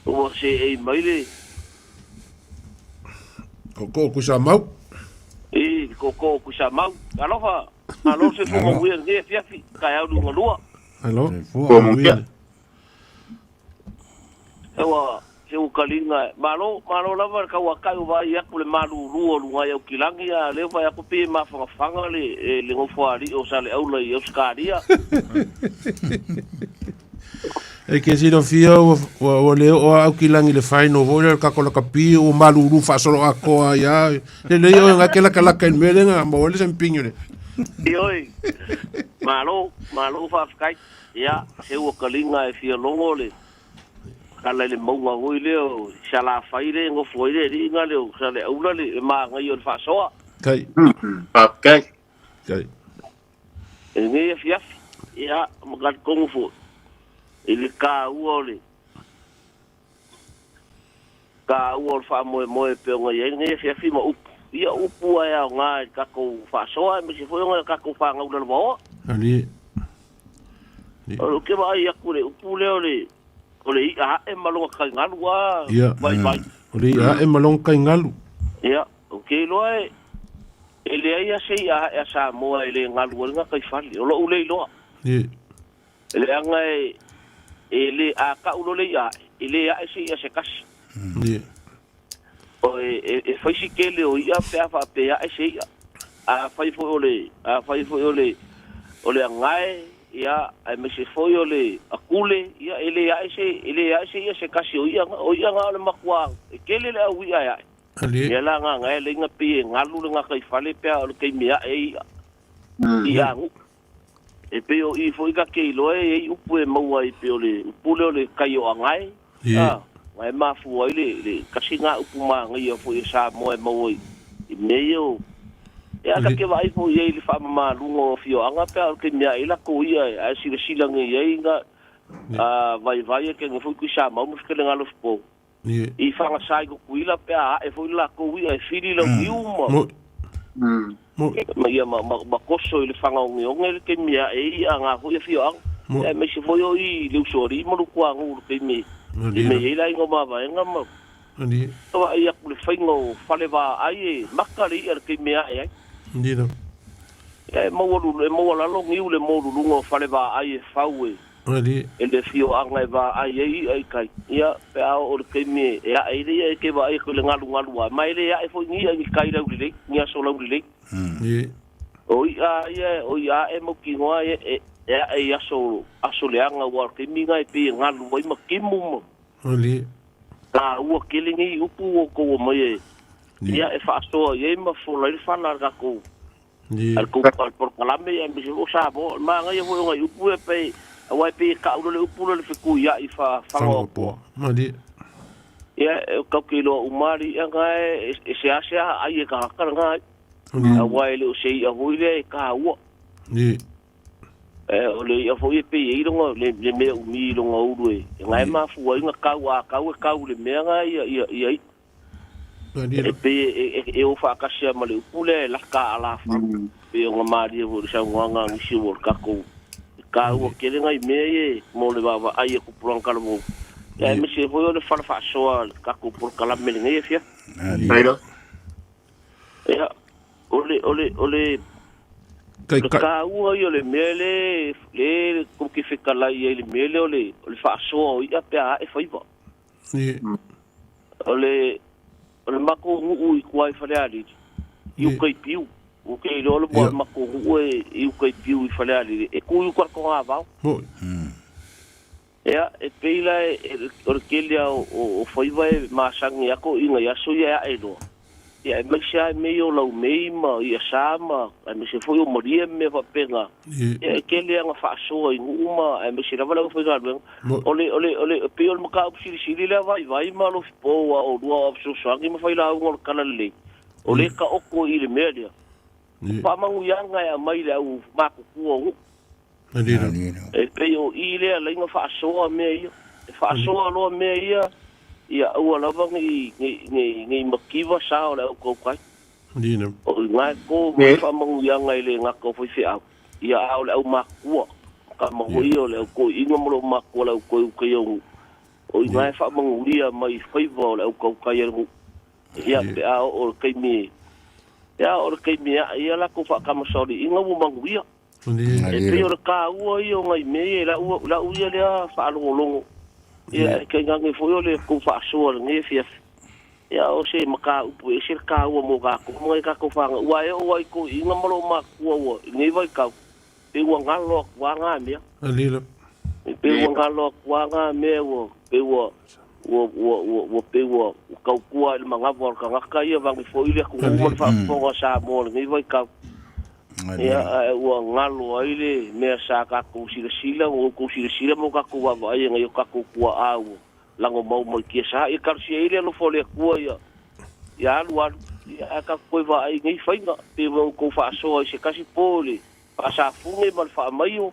ua seei mai le Tootoo o Tuisamau. I le tootoo o Tuisamau. Alofa, malo le soifua manuia i lenei afiafi, taeao liugalua. Alo. Soifua manuia. Ua se ukaliga malo, malo lava le tauatai ua vaai atu le malulu o luga i Aukilagi a lea ua vaai atu pei e mafagafaga le, le nofoalii o Saleaula i Ausetalia. E ke silafia ua le oo lava Aukilagi i le final foi lea o le tatou lakapi ua malulu faasoloatoa ai lava. Lelei oe na e te latalata i le mea lea na maua ai le siamupini o le. Ioe, malo, malo faafetai. Ia, se ua taliga e fia logo le tala i le mauga foi lea o Salafai lea e nofo ai le alii na lea o Saleaula le manaia o le faasoa. Tai. Faafetai. Tai. I lenei afiafi, ia, ma talitonu foi i le taua o le taua o le faamoemoe e pei ona i ai lenei afiafi ma upu. Ia, o upu lava e aoga i le tatou faasoa aemaise foi o tatou fanau lalovaoa. Ali. Ou te vaai atu i le upu lea o le o le i'a ae ma lona taigalu a Ia. vaivai. O le i'a ae ma lona taigalu. Ia, ou te iloa e e leai lava se i'a ae a Samoa e le galu ai le gataifale. O lo'u le iloa. Ia. Leaga e e le a ta'u loa le i'a ae, e le a'e se i'a se tasi. Ia. O e e fai si tele o i'a pe a faapea e a'e se i'a. Afai foi o le afai foi o le o le agae, ia, aemaise foi o le akule, ia, e le a'e se e le a'e se i'a se tasi o i'a o i'a na o le matua e tele le au i'a e a'e. Ali. Ia la agaga e leai na pei e galu le gataifale pe a o le taimi e a'e ai i'a i'a anu'u. E pei o i foi ta te iloa e i ai upu e maua ai pei o le upu lea o le kai o agae, a, na e mafua ai le, le tasi na upu manaia foi e Samoa e maua i, i mea ia o, e a ta te vaai foi i ai i le faamamaluga o afioaga pe a o le taimi e ae ai latou ia ae silasila nei i ai na, a, vaivai e kene foi Tuisamau ma Fekelegalo Fofo. I fagasa i Tutuila pe a ae foi le latou i'a e fili lau niu ma ma ia ma ma koso i le fagaogeoge le taimi e ae ai i'a nga foi afioaga. Aemaise foi o i i le Usoalii ma Lutuagu i le taimi e mei ai le aiga o Mavaega ma vaai atu i le faiga o fale vaai e maka le i'a i le taimi e ae ai. Ia e maua e maualalo niu le moluluga o fale vaai e fau e e le afioaga e vaai ai i'a i tai, ia, pe a oo i le taimi e ae ai le i'a, e te vaai atu i le galugalu lava, ma e le ae foi ni i'a i ni tai laulelei, ni aso laulelei. O i'a lava ia, o i'a ae mautinoa e, e, e ae i aso, aso leaga, aua o le taimi lena e pei e galu ai ma timu ma taua tele nei upu ua outou omai e, ia, e faasoa i ai ma fola ai le fala a le tatou A le tou polokalame aemaise foi o Samoa. O le manaia foi o nai upu ia pei, aua e pei e ta'u loa le upu lea o le fetuia'i faa-Fagaoapoa. Ia, e tatou te iloa uma lava le i'a na e seasea aai e tagata lena i'a, aua e le o se i'a foi lea e taua. O le i'a foi e pei e i ai lona, le mea umi i lona ulu e, na e mafua ai ona tau, a tau e tau i le mea na ia, ia, ia i'a. E pei e o faatasi lava ma le upu lea e laka a alafaga, pei ona malie foi i le saunoaga a nisi o le tatou taua tele nai mea ia mo le vaavaai a tupulaga talavou, aemaise foi o le fala faasoa a le tatou polokalame i lenei afiafi. Ia, o le, o le, o le, le taua ia o le mea le, le tou te fetalai ai i le mea lea o le, o le faasoa o i'a pe a ae faiva. O le o le matou nuu i tua i Falealili, i uka i Piu. Ou te iloa le mua matou nuu e i uka i Piu i Falealili, e tu i uka i le togavao. Ia, e pei la o le tele lava o faiva e masani atu i nai aso ia e ae loa. Ia, aemaise lava i mea ia o laumei ma iasa ma aemaise foi o malie ma mea faapena. Ia, e tele lava ina faasoa i nuu ma aemaise lava le aufaigaluega. O le, o le, o le, pei o le mataupu silisili lea vaivai ma alofi po aua o oulua o fesoasoani ma failauga o le talalelei, o lea e taoto i le mea lea. O faamanuiaga e aumai i le au matutua o nuu. E pei o i lea laina faasoa mea ia. E faasoa loa mea ia, ia aua lava nei, nei, nei, nei mativa sa o le au tautai. O i ina e to mai faamanuiaga e le gata o faifeau, ia a o le au matutua. Tama foi ia o le au toeaina ma lou matua le au toe uta ia o nuu. O i ina e faamanuia mai faiva o le au tautai a le nuu. Ia pe a oo i le taimi, pe a oo i le taimi e ae ai a latou faatamasoaliiga ua manuia. E pei o le taua ia o nai mea ia i lau, lau ia lea faalogologo. Ia, e tainane foi o le tou faasoa i lenei afiafi. Ia, o se mataupu e ese le taua mo tatou ma nai tatou fanau. Aua e oo lava i toeaiina ma loomatua ua i lenei vaitau, pei ua galo atu lava na mea. E pe ua galo akuaga mea ua pe ua ua ua ua ua pe ua taukua i le magafa o le tagata ia vagi foi le atunuu ma le faafofoga a Samoa i lenei vaitau. Ia, ae ua galo ai le mea sa tatou silasila, ua outou silasila ma o tatou vaavaai e nai o tatou tuaa ua lagomau mai tiasa. Ia talosia ai le alofa o le Atua ia ia alu alu, ia ae tatou toe vaai i nei faiga, pe ua outou faasoa i se tasi po i le faasafune ma le faamaio.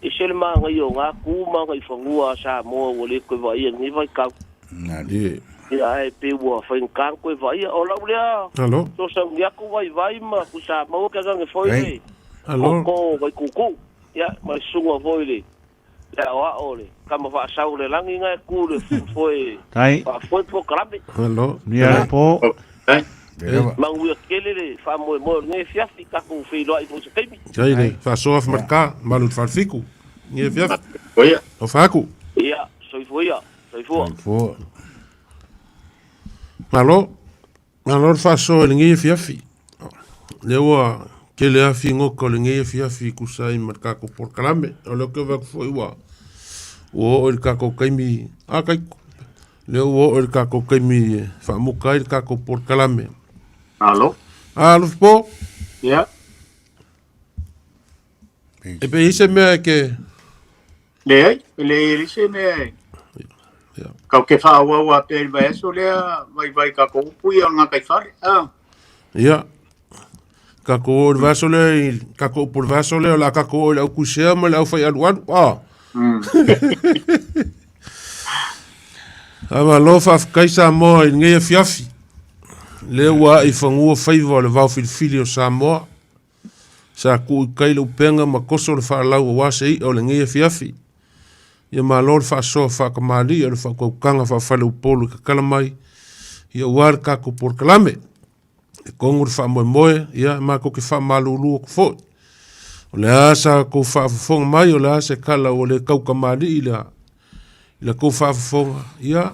Ese le manaia o na tu ma agaifanua a Samoa ua le toe vaaia i lenei vaitau. Ia ae pei ua faigata ona toe vaaia. O lau lea fesoasoani atu vaivai ma Tuisamau ke agaga foi le tootoo o Vaituutuu. Ia ma le susuga foi i le aoao o le tama faasau o le lagi na e tu i le foe faafoe polokalame. Manuia tele le faamoemoe o lenei afiafi, tatou feiloai foi i se taimi. Tai le faasoa Afamatka, malu i le falefitu. Lenei afiafi. Alofa atu. Ia, soifua ia, soifua. Soifua. Malo, malo le faasoa i lenei afiafi. Lea ua tele lava figota o lenei afiafi e tusa ai ma le tatou polokalame. O lea ou te vaai atu foi ua oo i le tatou taimi, a Taito, Lea ua oo i le tatou taimi e faamuta ai le tatou polokalame. Alo. A, Lufipo? Ia. E pe i ai se mea e ke... Leai, e leai e se mea e... Ia. Kau ke whaawau a pēri vai aso lea, vai vai ka ko upu ia o ngā kai whare. Ah. Ia. Tatou o i le vaiaso lea i tatou upu o le vaiaso lea o le a tatou o i le aukuisea ma le aufaialualu. Ah. Ae malo faafetai Samoa i lenei afiafi. Lea ua ae i fanua faiva o le vaofilifili o Samoa. Sa tuu i tai le upega ma toso le faalau aua se i'a o lenei afiafi. Ia malo le faasoa faatamalii o le faautautaga faafaleupolu i tatala mai ia aua le tatou polokalame. E tonu le faamoemoe, ia matou te faamalulu atu foi. O le a sa tou faafofoga mai, o le a se tala ua le tautamalii i la tou faafofoga, ia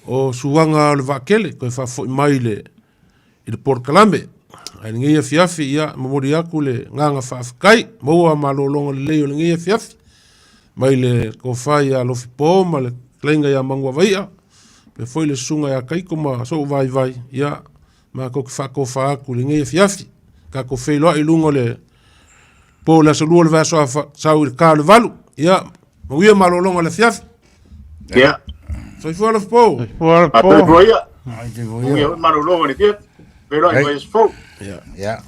o suaga o le vaatele toe faafoi mai i le polokalame. Ae lenei afiafi, ia momoli atu le agaga faafetai, maua malologa lelei o lenei afiafi mai le tofa ia Alofipo ma le fetalaiga ia Manuavaia, faapea foi le susuga ia Taito ma sou vaivai, ia matou te faatofa atu i lenei afiafi. Tatou feiloai i luga o le po o le aso lua o le vaiaso a sau i le ta o le 8. Ia, manuia malologa o le afiafi. Ia. Soifua Alofipo. Soifua Alofipo. Soifua ia. Soifua ia. Malologa o le afiafi. Feiloai i le vaiaso fou. Ia. Ia.